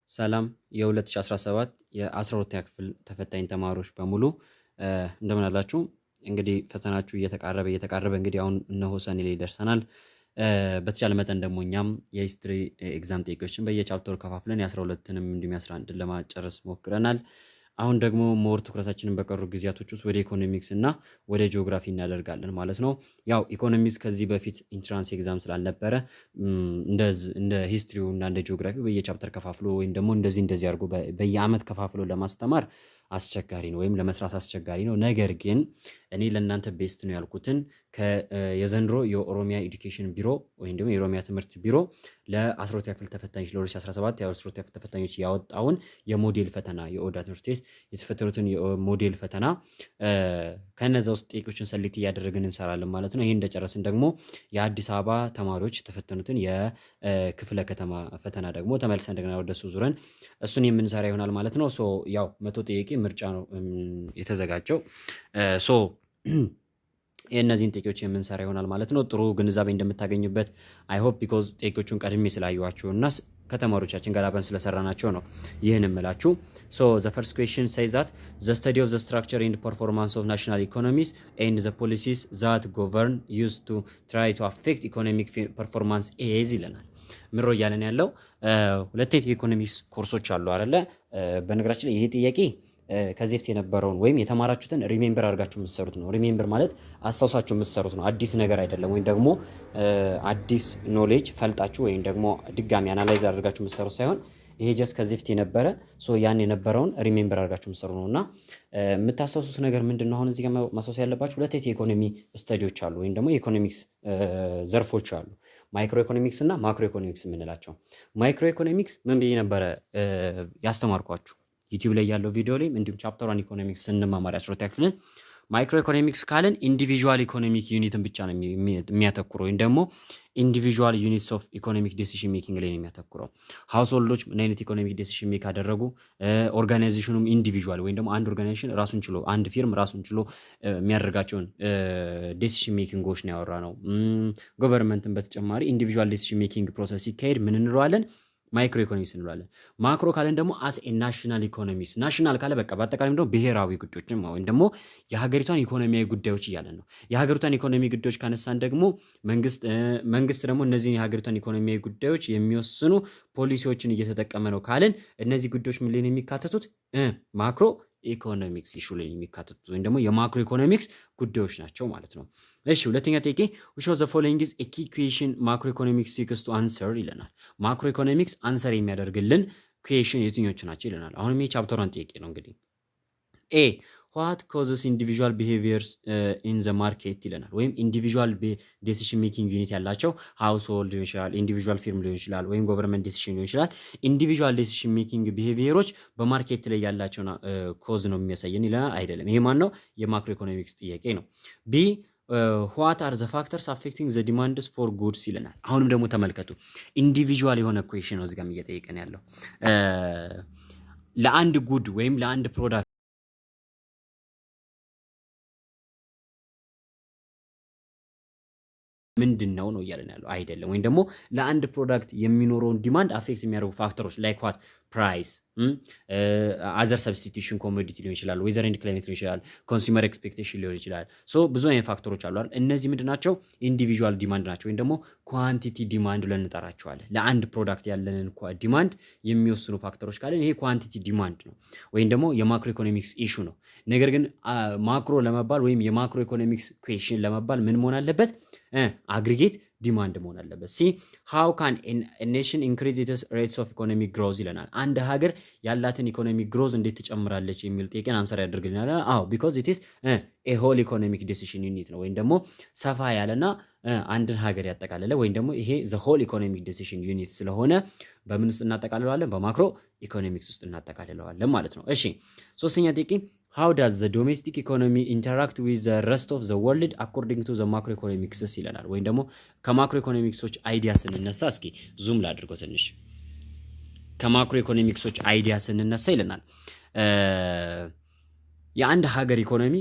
ሰላም የ2017 የ12ኛ ክፍል ተፈታኝ ተማሪዎች በሙሉ፣ እንደምን አላችሁ? እንግዲህ ፈተናችሁ እየተቃረበ እየተቃረበ እንግዲህ አሁን እነሆ ሰኔ ላይ ደርሰናል። በተቻለ መጠን ደግሞ እኛም የ history exam ጥያቄዎችን በየ chapter ኡ ከፋፍለን የ12ንም እንዲሁም የ11ን ለማጨረስ ሞክረናል። አሁን ደግሞ more ትኩረታችንን በቀሩ ጊዜያቶች ውስጥ ወደ ኢኮኖሚክስ እና ወደ ጂኦግራፊ እናደርጋለን ማለት ነው። ያው ኢኮኖሚክስ ከዚህ በፊት entrance exam ስላልነበረ እንደ history ው እና እንደ ጂኦግራፊው በየ chapter ከፋፍሎ ወይም ደግሞ እንደዚህ እንደዚህ አድርጎ በየአመት ከፋፍሎ ለማስተማር አስቸጋሪ ነው ወይም ለመስራት አስቸጋሪ ነው። ነገር ግን እኔ ለእናንተ best ነው ያልኩትን የዘንድሮ የኦሮሚያ education ቢሮ ወይም ደግሞ የኦሮሚያ ትምህርት ቢሮ ለ12ኛ ክፍል ተፈታኞች፣ ለ2017 የ12ኛ ክፍል ተፈታኞች ያወጣውን የሞዴል ፈተና፣ የኦዳ ትምህርት ቤት የተፈተኑትን የሞዴል ፈተና ከነዛ ውስጥ ጥያቄዎችን select እያደረግን እንሰራለን ማለት ነው። ይህን እንደጨረስን ደግሞ የአዲስ አበባ ተማሪዎች የተፈተኑትን የክፍለ ከተማ ፈተና ደግሞ ተመልሰን እንደገና ወደሱ ዙረን እሱን የምንሰራ ይሆናል ማለት ነው። So ያው 100 ጥያቄ ምርጫ ነው የተዘጋጀው። So የእነዚህን ጥያቄዎች የምንሰራ ይሆናል ማለት ነው። ጥሩ ግንዛቤ እንደምታገኙበት I hope፣ because ጥያቄዎቹን ቀድሜ ስላየኋቸው እና ከተማሪዎቻችን ጋር አብረን ስለሰራናቸው ነው ይህን እምላችሁ። So the first question says that the study of the structure and performance of national economies and the policies that govern use to try to affect economic performance is ይለናል። ምሮ እያለን ያለው ሁለት የኢኮኖሚክስ ኮርሶች አሉ አይደለ? በነገራችን ላይ ይሄ ጥያቄ ከዚህ በፊት የነበረውን ወይም የተማራችሁትን remember አድርጋችሁ የምትሰሩት ነው። Remember ማለት አስታውሳችሁ የምትሰሩት ነው። አዲስ ነገር አይደለም። ወይም ደግሞ አዲስ knowledge ፈልጣችሁ ወይም ደግሞ ድጋሚ analyze አድርጋችሁ የምትሰሩት ሳይሆን ይሄ just ከዚህ በፊት የነበረ፣ so ያን የነበረውን remember አድርጋችሁ የምትሰሩ ነው። እና የምታስታውሱት ነገር ምንድን ነው? አሁን እዚህ ጋር ማስታወስ ያለባችሁ ሁለት የኢኮኖሚ study ዎች አሉ ወይም ደግሞ የኢኮኖሚክስ ዘርፎች አሉ። Microeconomics እና macroeconomics የምንላቸው። Microeconomics ምን ብዬ ነበረ ያስተማርኳችሁ? YouTube ላይ ያለው ቪዲዮ ላይ እንዲሁም chapter one economics ስንማማር 12ኛ ክፍልን፣ microeconomics ካልን individual economic unit ን ብቻ ነው የሚያተኩረው ወይም ደግሞ individual units of economic decision making ላይ ነው የሚያተኩረው። Household ኦች ምን አይነት economic decision make አደረጉ፣ organization ኑም individual ወይም ደግሞ አንድ organization ራሱን ችሎ፣ አንድ firm ራሱን ችሎ የሚያደርጋቸውን decision making ኦች ነው ያወራነው። Government ን በተጨማሪ individual decision making process ሲካሄድ ምን እንለዋለን? Microeconomics እንለዋለን። Macro ካለን ደግሞ as a national economics፣ national ካለ በቃ በአጠቃላይ ደግሞ ብሔራዊ ጉዳዮችን ወይም ደግሞ የሀገሪቷን ኢኮኖሚያዊ ጉዳዮች እያለን ነው። የሀገሪቷን ኢኮኖሚ ጉዳዮች ካነሳን ደግሞ መንግስት ደግሞ እነዚህን የሀገሪቷን ኢኮኖሚያዊ ጉዳዮች የሚወስኑ ፖሊሲዎችን እየተጠቀመ ነው ካልን እነዚህ ጉዳዮች ምን ላይ ነው የሚካተቱት? Macroeconomics issue ላይ የሚካተቱት ወይም ደግሞ የ macroeconomics ጉዳዮች ናቸው ማለት ነው። እሺ፣ ሁለተኛ ጥያቄ፣ which of the following is a key question macroeconomics seeks to answer ይለናል። Macroeconomics answer የሚያደርግልን question የትኞቹ ናቸው ይለናል። አሁንም ይህ chapter one ጥያቄ ነው እንግዲህ። A፣ what causes individual behaviors in the market ይለናል። ወይም individual decision making unit ያላቸው household ሊሆን ይችላል፣ individual firm ሊሆን ይችላል፣ ወይም government decision ሊሆን ይችላል። Individual decision making behavior ኦች በ market ላይ ያላቸውን cause ነው የሚያሳየን ይለናል። አይደለም። ይሄ ማን ነው? የ macroeconomics ጥያቄ ነው። B፣ what are the factors affecting the demands for goods ይለናል። አሁንም ደግሞ ተመልከቱ፣ individual የሆነ question ነው እዚጋም እየጠየቀን ያለው። ለአንድ good ወይም ለአንድ product ምንድን ነው ነው እያለን ያለው፣ አይደለም። ወይም ደግሞ ለአንድ product የሚኖረውን demand affect የሚያደርጉ factor ኦች like what? Price፣ other substitution commodity ሊሆን ይችላል፣ weather and climate ሊሆን ይችላል፣ consumer expectation ሊሆን ይችላል። So ብዙ አይነት factor ኦች አሉ አይደል? እነዚህ ምንድን ናቸው? Individual demand ናቸው፣ ወይም ደግሞ quantity demand ብለን እንጠራቸዋለን። ለአንድ product ያለንን demand የሚወስኑ factor ኦች ካለን ይሄ quantity demand ነው፣ ወይም ደግሞ የ macroeconomics issue ነው። ነገር ግን macro ለመባል ወይም የ macroeconomics question ለመባል ምን መሆን አለበት? Aggregate demand መሆን አለበት። C፣ how can nation increase its rates of economic growth ይለናል። አንድ ሀገር ያላትን economic growth እንዴት ትጨምራለች የሚል ጥያቄን answer ያደርግልናል። አዎ፣ because it is a whole economic decision unit ነው፣ ወይም ደግሞ ሰፋ ያለና አንድን ሀገር ያጠቃለለ ወይም ደግሞ ይሄ the whole economic decision unit ስለሆነ በምን ውስጥ እናጠቃልለዋለን? በ macroeconomics ውስጥ እናጠቃልለዋለን ማለት ነው። እሺ፣ ሶስተኛ ጥያቄ፣ how does the domestic economy interact with the rest of the world according to the macroeconomics ይለናል። ወይም ደግሞ ከ macroeconomics ኦች idea ስንነሳ፣ እስኪ zoom ላድርገው ትንሽ፣ ከ macroeconomics ኦች idea ስንነሳ ይለናል፣ የአንድ ሀገር ኢኮኖሚ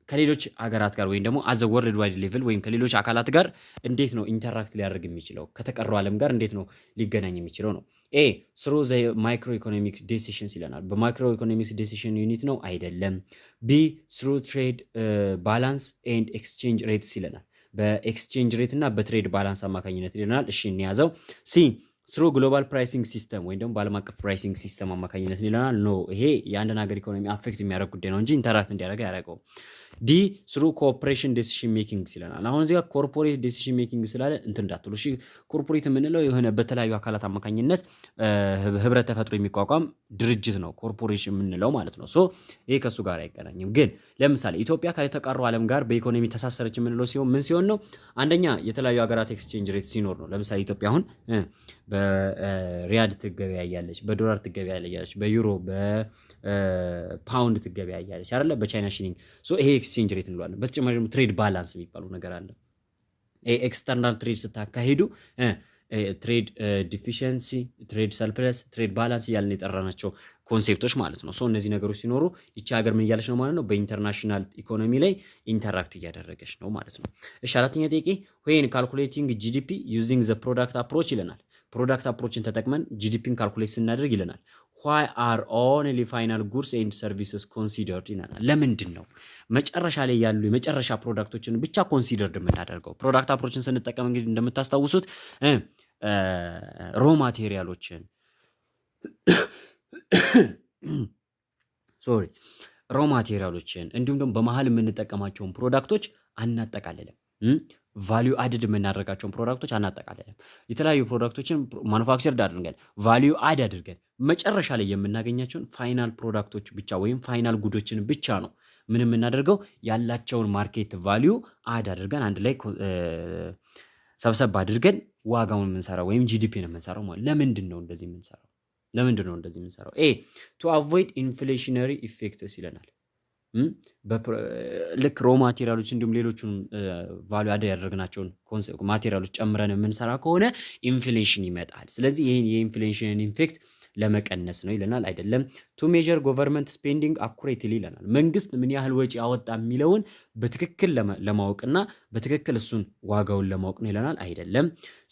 ከሌሎች ሀገራት ጋር ወይም ደግሞ as a worldwide level ወይም ከሌሎች አካላት ጋር እንዴት ነው interact ሊያደርግ የሚችለው፣ ከተቀረው ዓለም ጋር እንዴት ነው ሊገናኝ የሚችለው ነው። A, through the microeconomic decisions ይለናል። በ microeconomics decision unit ነው? አይደለም። B, through trade balance and exchange rates ይለናል። በ exchange rate እና በ trade balance አማካኝነት ይለናል። እሺ፣ እንያዘው። C, through global pricing system ወይም ደግሞ በዓለም አቀፍ pricing system አማካኝነት ይለናል። No፣ ይሄ የአንድን ሀገር ኢኮኖሚ affect የሚያደርግ ጉዳይ ነው እንጂ interact እንዲያደርግ አያደርገውም። D, through cooperation decision making ይለናል። አሁን እዚህ ጋር corporate decision making ስላለ እንትን እንዳትሉ እሺ። Corporate የምንለው የሆነ በተለያዩ አካላት አማካኝነት ህብረት ተፈጥሮ የሚቋቋም ድርጅት ነው ኮርፖሬሽን የምንለው ማለት ነው። So ይሄ ከእሱ ጋር አይገናኝም። ግን ለምሳሌ ኢትዮጵያ ከተቀረው ዓለም ጋር በኢኮኖሚ ተሳሰረች የምንለው ሲሆን ምን ሲሆን ነው? አንደኛ የተለያዩ ሀገራት exchange rate ሲኖር ነው። ለምሳሌ ኢትዮጵያ አሁን በሪያድ ትገበያያለች፣ በዶላር ትገበያያለች፣ በዩሮ፣ በፓውንድ ትገበያያለች አይደለ? በቻይና ሺሊንግ። So ይሄ exchange rate እንለዋለን። በተጨማሪ ደግሞ trade balance የሚባለው ነገር አለ። External trade ስታካሂዱ trade deficiency፣ trade surplus፣ trade balance እያልን የጠራናቸው concept ኦች ማለት ነው። So እነዚህ ነገሮች ሲኖሩ ይቺ ሀገር ምን እያለች ነው ማለት ነው? በ international economy ላይ interact እያደረገች ነው ማለት ነው። እሺ፣ አራተኛ ጥያቄ፣ when calculating GDP using the product approach ይለናል። Product approach ን ተጠቅመን GDP ን calculate ስናደርግ ይለናል፣ why are only final goods and services considered ይለናል። ለምንድን ነው መጨረሻ ላይ ያሉ የመጨረሻ product ኦችን ብቻ considered የምናደርገው? Product approach ን ስንጠቀም እንግዲህ እንደምታስታውሱት raw material ኦችን፣ sorry፣ raw material ኦችን እንዲሁም ደግሞ በመሀል የምንጠቀማቸውን product ኦች አናጠቃልልም። Value added የምናደርጋቸውን product ኦች አናጠቃልልም። የተለያዩ product ኦችን manufactured አድርገን፣ value add አድርገን መጨረሻ ላይ የምናገኛቸውን final product ኦች ብቻ ወይም final good ኦችን ብቻ ነው ምን የምናደርገው፣ ያላቸውን market value add አድርገን፣ አንድ ላይ ሰብሰብ አድርገን ዋጋውን የምንሰራው ወይም GDP ን የምንሰራው ማለት። ለምንድን ነው እንደዚህ የምንሰራው? ለምንድን ነው እንደዚህ የምንሰራው? A, to avoid inflationary effects ይለናል። ልክ raw material ኦች እንዲሁም ሌሎቹን value add ያደረግናቸውን material ኦች ጨምረን የምንሰራ ከሆነ inflation ይመጣል። ስለዚህ ይህን የ inflation ን effect ለመቀነስ ነው ይለናል። አይደለም። To measure government spending accurately ይለናል። መንግስት ምን ያህል ወጪ አወጣ የሚለውን በትክክል ለማወቅና በትክክል እሱን ዋጋውን ለማወቅ ነው ይለናል። አይደለም።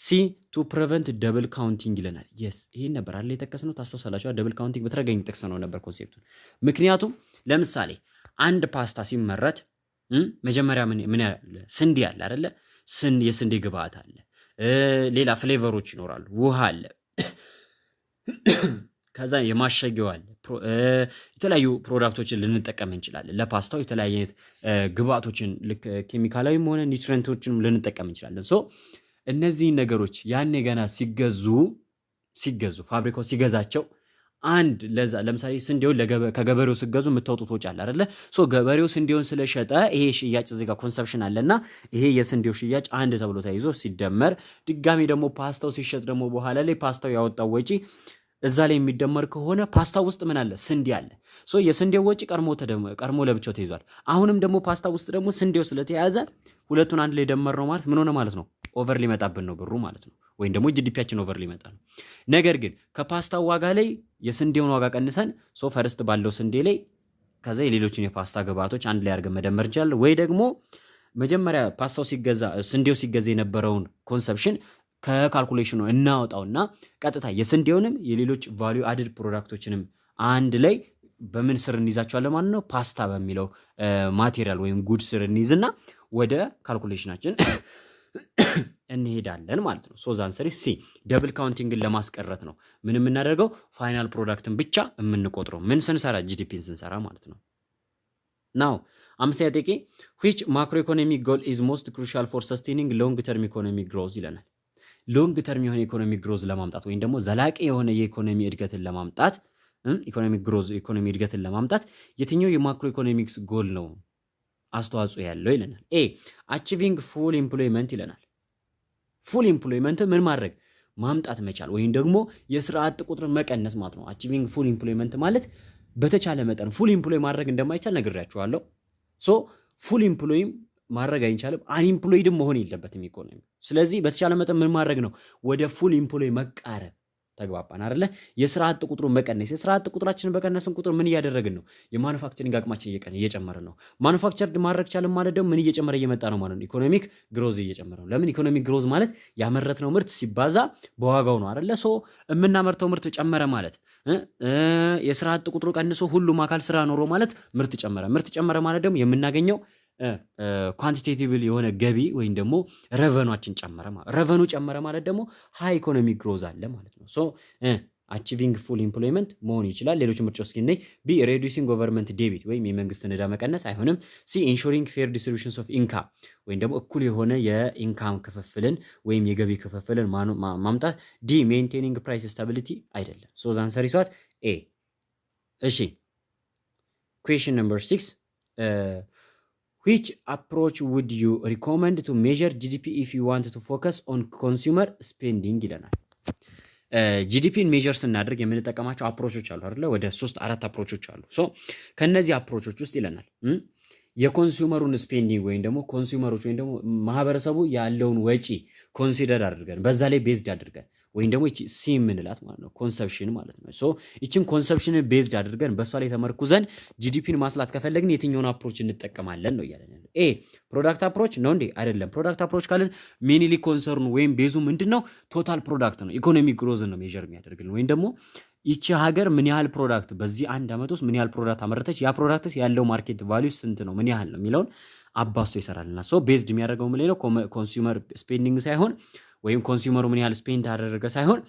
C, to prevent double counting ይለናል። Yes፣ ይሄን ነበር አይደል የጠቀስነው? ታስታውሳላችሁ? Double counting በተደጋጋሚ ጠቅሰነው ነበር concept ኡን። ምክንያቱም ለምሳሌ አንድ ፓስታ ሲመረት መጀመሪያ ምን ያለ፣ ስንዴ አለ አይደለ? የስንዴ ግብአት አለ፣ ሌላ flavor ኦች ይኖራሉ፣ ውሃ አለ፣ ከዛ የማሸጊያው አለ፣ የተለያዩ product ኦችን ልንጠቀም እንችላለን። ለፓስታው የተለያየ አይነት ግብአቶችን ልክ ኬሚካላዊም ሆነ nutrient ኦችንም ልንጠቀም እንችላለን። So እነዚህን ነገሮች ያኔ ገና ሲገዙ፣ ፋብሪካው ሲገዛቸው አንድ ለዛ ለምሳሌ ስንዴውን ከገበሬው ስትገዙ የምታወጡት ወጪ አለ አይደለ? So ገበሬው ስንዴውን ስለሸጠ ይሄ ሽያጭ እዚህ ጋር consumption አለና ይሄ የስንዴው ሽያጭ አንድ ተብሎ ተይዞ ሲደመር፣ ድጋሚ ደግሞ ፓስታው ሲሸጥ ደግሞ በኋላ ላይ ፓስታው ያወጣው ወጪ እዛ ላይ የሚደመር ከሆነ ፓስታ ውስጥ ምን አለ? ስንዴ አለ። So የስንዴው ወጪ ቀድሞ ለብቻው ተይዟል። አሁንም ደግሞ ፓስታ ውስጥ ደግሞ ስንዴው ስለተያዘ ሁለቱን አንድ ላይ ደመርነው ማለት ምን ሆነ ማለት ነው? Over ሊመጣብን ነው ብሩ ማለት ነው። ወይም ደግሞ GDP ያችን over ሊመጣ ነው። ነገር ግን ከፓስታው ዋጋ ላይ የስንዴውን ዋጋ ቀንሰን፣ so first ባለው ስንዴ ላይ ከዛ የሌሎችን የፓስታ ግብአቶች አንድ ላይ አድርገን መደመር እንችላለን። ወይ ደግሞ መጀመሪያ ፓስታው ሲገዛ፣ ስንዴው ሲገዛ የነበረውን consumption ከ calculation ኑ እናወጣውና ቀጥታ የስንዴውንም የሌሎች value added product ኦችንም አንድ ላይ በምን ስር እንይዛቸዋለን ማለት ነው? ፓስታ በሚለው material ወይም good ስር እንይዝና ወደ calculation ኣችን እንሄዳለን ማለት ነው። So the answer C፣ double counting ን ለማስቀረት ነው። ምን የምናደርገው? Final product ን ብቻ የምንቆጥረው ምን ስንሰራ? GDP ን ስንሰራ ማለት ነው። Now አምስተኛ ጥያቄ፣ which macroeconomic goal is most crucial for sustaining long term economic growth ይለናል። Long term የሆነ economic growth ለማምጣት ወይም ደግሞ ዘላቂ የሆነ የኢኮኖሚ እድገትን ለማምጣት፣ economic growth፣ ኢኮኖሚ እድገትን ለማምጣት የትኛው የ macroeconomics goal ነው አስተዋጽኦ ያለው ይለናል። A, achieving full employment ይለናል። Full employment ምን ማድረግ፣ ማምጣት መቻል ወይም ደግሞ የስራ አጥ ቁጥርን መቀነስ ማለት ነው። Achieving full employment ማለት በተቻለ መጠን full employ ማድረግ እንደማይቻል ነግሬያችኋለሁ። So full employ ም ማድረግ አይቻልም፣ unemployed ም መሆን የለበትም ኢኮኖሚ። ስለዚህ በተቻለ መጠን ምን ማድረግ ነው? ወደ full employ መቃረብ። ተግባባን አይደለ? የስራ አጥ ቁጥሩን መቀነስ፣ የስራ አጥ ቁጥራችንን በቀነስን ቁጥር ምን እያደረግን ነው? የ manufacturing አቅማችን እየጨመረ ነው። Manufactured ማድረግ ቻልን ማለት ደግሞ ምን እየጨመረ እየመጣ ነው ማለት ነው? Economic growth እየጨመረ ነው። ለምን? Economic growth ማለት ያመረትነው ምርት ሲባዛ በዋጋው ነው አይደለ? So የምናመርተው ምርት ጨመረ ማለት፣ የስራ አጥ ቁጥሩ ቀንሶ ሁሉም አካል ስራ ኖሮ ማለት ምርት ጨመረ። ምርት ጨመረ ማለት ደግሞ የምናገኘው quantitative የሆነ ገቢ ወይም ደግሞ revenue ኣችን ጨመረ ማለት፣ revenue ጨመረ ማለት ደግሞ high economic growth አለ ማለት ነው። So achieving full employment መሆን ይችላል። ሌሎች ምርጫዎች እስኪ እንይ። B, reducing government debt ወይም የመንግስትን ዕዳ መቀነስ አይሆንም። C, ensuring fair distribution of income ወይም ደግሞ እኩል የሆነ የ income ክፍፍልን ወይም የገቢ ክፍፍልን ማምጣት። D, maintaining price stability አይደለም። So the answer is what? A። እሺ፣ question number 6: which approach would you recommend to measure GDP if you want to focus on consumer spending ይለናል። GDP ን measure ስናደርግ የምንጠቀማቸው approach ኦች አሉ አይደለ? ወደ ሶስት አራት approach ኦች አሉ። So ከነዚህ approach ኦች ውስጥ ይለናል፣ የ consumer ኡን spending ወይም ደግሞ consumer ኦች ወይም ደግሞ ማህበረሰቡ ያለውን ወጪ consider አድርገን፣ በዛ ላይ based አድርገን ወይም ደግሞ C የምንላት ማለት ነው፣ consumption ማለት ነው። So ይችን consumption ን based አድርገን፣ በእሷ ላይ ተመርኩዘን GDP ን ማስላት ከፈለግን የትኛውን approach እንጠቀማለን ነው እያለን ያለው። A, product approach ነው እንዴ? አይደለም። Product approach ካልን mainly concern ኡ ወይም base ኡ ምንድን ነው? Total product ነው። Economic growth ን ነው measure የሚያደርግልን ወይም ደግሞ ይቺ ሀገር ምን ያህል product በዚህ አንድ ዓመት ውስጥ ምን ያህል product አመረተች፣ ያ product ያለው market value ስንት ነው፣ ምን ያህል ነው የሚለውን አባዝቶ ይሰራልናል። So based የሚያደርገው ምን ላይ ነው? Consumer spending ሳይሆን ወይም consumer ኡ ምን ያህል spend አደረገ ሳይሆን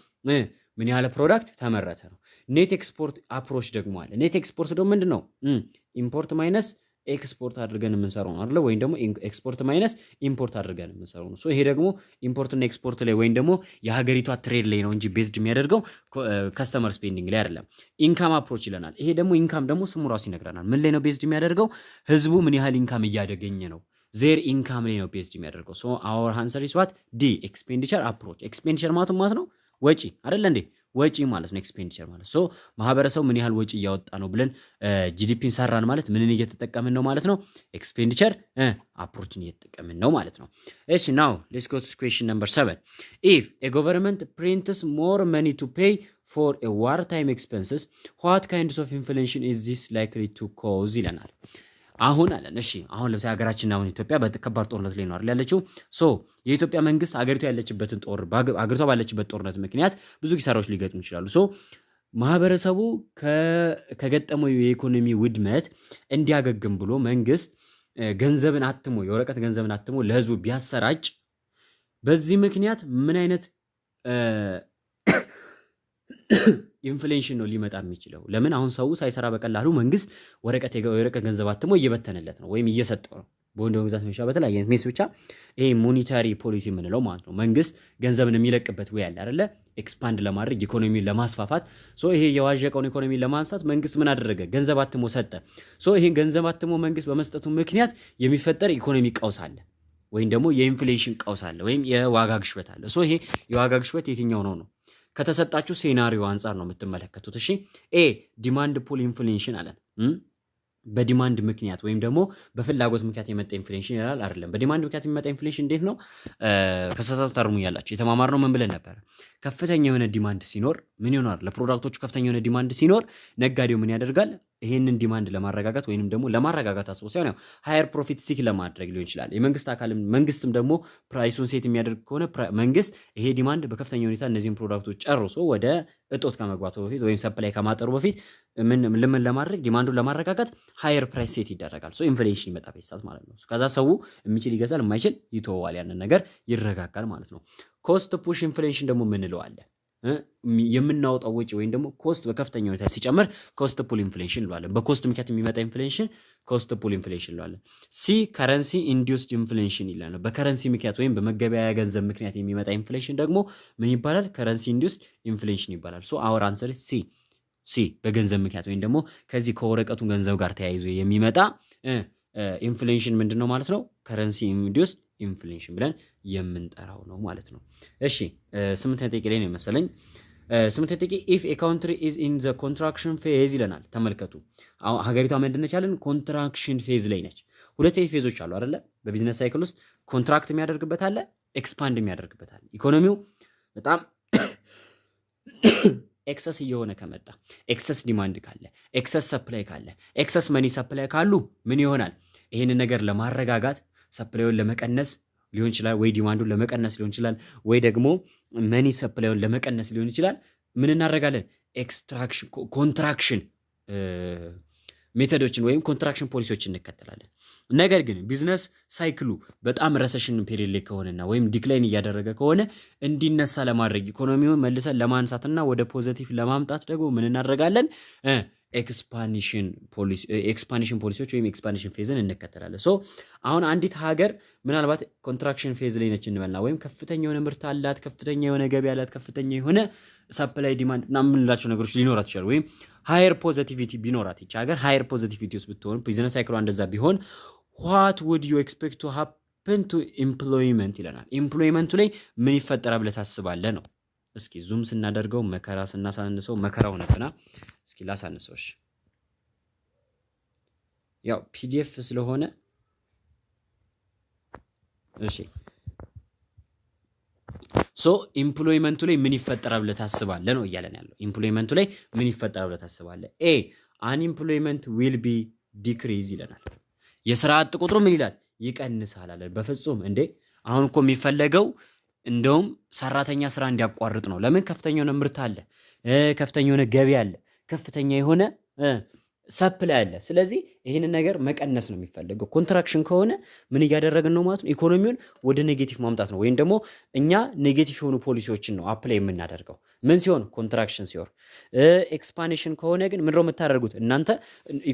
ምን ያህል product ተመረተ ነው። Net export approach ደግሞ አለ። Net export ደግሞ ምንድን ነው? Import minus export አድርገን የምንሰራው ነው አይደለ? ወይም ደግሞ export minus import አድርገን የምንሰራው ነው። So ይሄ ደግሞ import እና ኤክስፖርት ላይ ወይም ደግሞ የሀገሪቷ trade ላይ ነው እንጂ based የሚያደርገው customer spending ላይ አይደለም። Income approach ይለናል። ይሄ ደግሞ income ደግሞ ስሙ ራሱ ይነግረናል። ምን ላይ ነው based የሚያደርገው? ህዝቡ ምን ያህል income እያገኘ ነው፣ their income ላይ ነው based የሚያደርገው። So our answer is what? D, expenditure approach። Expenditure ማለት ነው ወጪ አይደለ እንዴ? ወጪ ማለት ነው expenditure ማለት። So ማህበረሰቡ ምን ያህል ወጪ እያወጣ ነው ብለን GDP ን ሰራን ማለት ምንን እየተጠቀምን ነው ማለት ነው? Expenditure approach ን እየተጠቀምን ነው ማለት ነው። እሺ፣ now let's go to question number 7: if a government prints more money to pay for a war time expenses, what kinds of inflation is this likely to cause ይለናል። አሁን አለን፣ እሺ፣ አሁን ለምሳሌ ሀገራችን አሁን ኢትዮጵያ በከባድ ጦርነት ላይ ነው አይደል ያለችው? So የኢትዮጵያ መንግስት ሀገሪቷ ባለችበት ጦርነት ምክንያት ብዙ ኪሳራዎች ሊገጥሙ ይችላሉ። So ማህበረሰቡ ከገጠመው የኢኮኖሚ ውድመት እንዲያገግም ብሎ መንግስት ገንዘብን አትሞ፣ የወረቀት ገንዘብን አትሞ ለህዝቡ ቢያሰራጭ በዚህ ምክንያት ምን አይነት inflation ነው ሊመጣ የሚችለው? ለምን? አሁን ሰው ሳይሰራ በቀላሉ መንግስት የወረቀት ገንዘብ አትሞ እየበተነለት ነው ወይም እየሰጠው ነው። ቦንድ በመግዛት ብቻ፣ በተለያየ አይነት means ብቻ፣ ይሄ monetary policy የምንለው ማለት ነው። መንግስት ገንዘብን የሚለቅበት way አለ አይደለ? Expand ለማድረግ፣ ኢኮኖሚውን ለማስፋፋት። So ይሄ የዋዠቀውን ኢኮኖሚ ለማንሳት መንግስት ምን አደረገ? ገንዘብ አትሞ ሰጠ። So ይሄን ገንዘብ አትሞ መንግስት በመስጠቱ ምክንያት የሚፈጠር ኢኮኖሚ ቀውስ አለ ወይም ደግሞ የ inflation ቀውስ አለ ወይም የዋጋ ግሽበት አለ። So ይሄ የዋጋ ግሽበት የትኛው ነው ነው? ከተሰጣችሁ scenario አንጻር ነው የምትመለከቱት። እሺ፣ A, demand pull inflation አለን። በ demand ምክንያት ወይም ደግሞ በፍላጎት ምክንያት የመጣ inflation ይላል። አይደለም። በ demand ምክንያት የሚመጣ inflation እንዴት ነው? ከተሳሳትኩ ታርሙኝ ያላችሁ። የተማማርነው ምን ብለን ነበር? ከፍተኛ የሆነ demand ሲኖር ምን ይሆናል? ለ product ኦቹ ከፍተኛ የሆነ demand ሲኖር ነጋዴው ምን ያደርጋል? ይሄንን demand ለማረጋጋት ወይንም ደግሞ ለማረጋጋት አስቦ ሳይሆን ያው higher profit seek ለማድረግ ሊሆን ይችላል። የመንግስት አካልም መንግስትም ደግሞ price ኡን set የሚያደርግ ከሆነ መንግስት ይሄ demand በከፍተኛ ሁኔታ እነዚህን product ኦች ጨርሶ ወደ እጦት ከመግባቱ በፊት ወይም supply ከማጠሩ በፊት ምን ልምን ለማድረግ፣ demand ኡን ለማረጋጋት higher price set ይደረጋል። So inflation ይመጣል ሰዓት ማለት ነው። ከዛ ሰው የሚችል ይገዛል፣ የማይችል ይተወዋል፣ ያንን ነገር ይረጋጋል ማለት ነው። Cost push inflation ደግሞ የምንለው አለ። የምናወጣው ወጪ ወይም ደግሞ cost በከፍተኛ ሁኔታ ሲጨምር cost pull inflation እንለዋለን። በ cost ምክንያት የሚመጣ inflation cost pull inflation እንለዋለን። C, currency induced inflation ይላል። በ currency ምክንያት ወይም በመገበያያ ገንዘብ ምክንያት የሚመጣ inflation ደግሞ ምን ይባላል? Currency induced inflation ይባላል። So our answer C። C፣ በገንዘብ ምክንያት ወይም ደግሞ ከዚህ ከወረቀቱ ገንዘብ ጋር ተያይዞ የሚመጣ inflation ምንድን ነው ማለት ነው? Currency induced inflation ብለን የምንጠራው ነው ማለት ነው። እሺ፣ ስምንተኛ ጥያቄ ላይ ነው መሰለኝ። ስምንተኛ ጥያቄ if a country is in the contraction phase ይለናል። ተመልከቱ፣ አሁን ሀገሪቷ ምንድን ነች ያለን? Contraction phase ላይ ነች። ሁለት phase ኦች አሉ አይደለ? በ business cycle ውስጥ contract የሚያደርግበት አለ፣ expand የሚያደርግበት አለ። ኢኮኖሚው በጣም Excess እየሆነ ከመጣ፣ excess demand ካለ፣ excess supply ካለ፣ excess money supply ካሉ ምን ይሆናል? ይህንን ነገር ለማረጋጋት supply ውን ለመቀነስ ሊሆን ይችላል፣ ወይ demand ኡን ለመቀነስ ሊሆን ይችላል፣ ወይ ደግሞ money supply ውን ለመቀነስ ሊሆን ይችላል። ምን እናደርጋለን? Extraction contraction method ኦችን ወይም contraction ፖሊሲዎችን እንከተላለን። ነገር ግን business cycle ኡ በጣም recession period ላይ ከሆነና ወይም decline እያደረገ ከሆነ እንዲነሳ ለማድረግ፣ ኢኮኖሚውን መልሰን ለማንሳትና ወደ positive ለማምጣት ደግሞ ምን እናደርጋለን? Expansion ፖሊሲዎች ወይም expansion phase ን እንከተላለን። So አሁን አንዲት ሀገር ምናልባት contraction phase ላይ ነች እንበልና ወይም ከፍተኛ የሆነ ምርት አላት፣ ከፍተኛ የሆነ ገቢ አላት፣ ከፍተኛ የሆነ supply demand ምናምን የምንላቸው ነገሮች ሊኖራት ይችላል። ወይም higher positivity ቢኖራት፣ ይቺ ሀገር higher positivity ውስጥ ብትሆን፣ business cycle ኧ እንደዛ ቢሆን what would you expect to happen to employment ይለናል። Employment ኡ ላይ ምን ይፈጠራል ብለህ ታስባለህ ነው። እስኪ zoom ስናደርገው መከራ፣ ስናሳንሰው መከራ ሆነብና እስኪ ላሳንሰው። እሺ፣ ያው PDF ስለሆነ። እሺ፣ so employment ኡ ላይ ምን ይፈጠራል ብለህ ታስባለህ ነው እያለን ያለው። Employment ኡ ላይ ምን ይፈጠራል ብለህ ታስባለህ? A unemployment will be decrease ይለናል። የስራ አጥ ቁጥሩ ምን ይላል? ይቀንሳል አለ። በፍጹም እንዴ! አሁን እኮ የሚፈለገው እንደውም ሰራተኛ ስራ እንዲያቋርጥ ነው። ለምን? ከፍተኛ የሆነ ምርት አለ፣ ከፍተኛ የሆነ ገቢ አለ፣ ከፍተኛ የሆነ supply አለ። ስለዚህ ይህንን ነገር መቀነስ ነው የሚፈለገው። Contraction ከሆነ ምን እያደረግን ነው ማለት ነው? ኢኮኖሚውን ወደ negative ማምጣት ነው። ወይም ደግሞ እኛ negative የሆኑ ፖሊሲዎችን ነው apply የምናደርገው። ምን ሲሆን? Contraction ሲሆን። Expansion ከሆነ ግን ምንድነው የምታደርጉት እናንተ?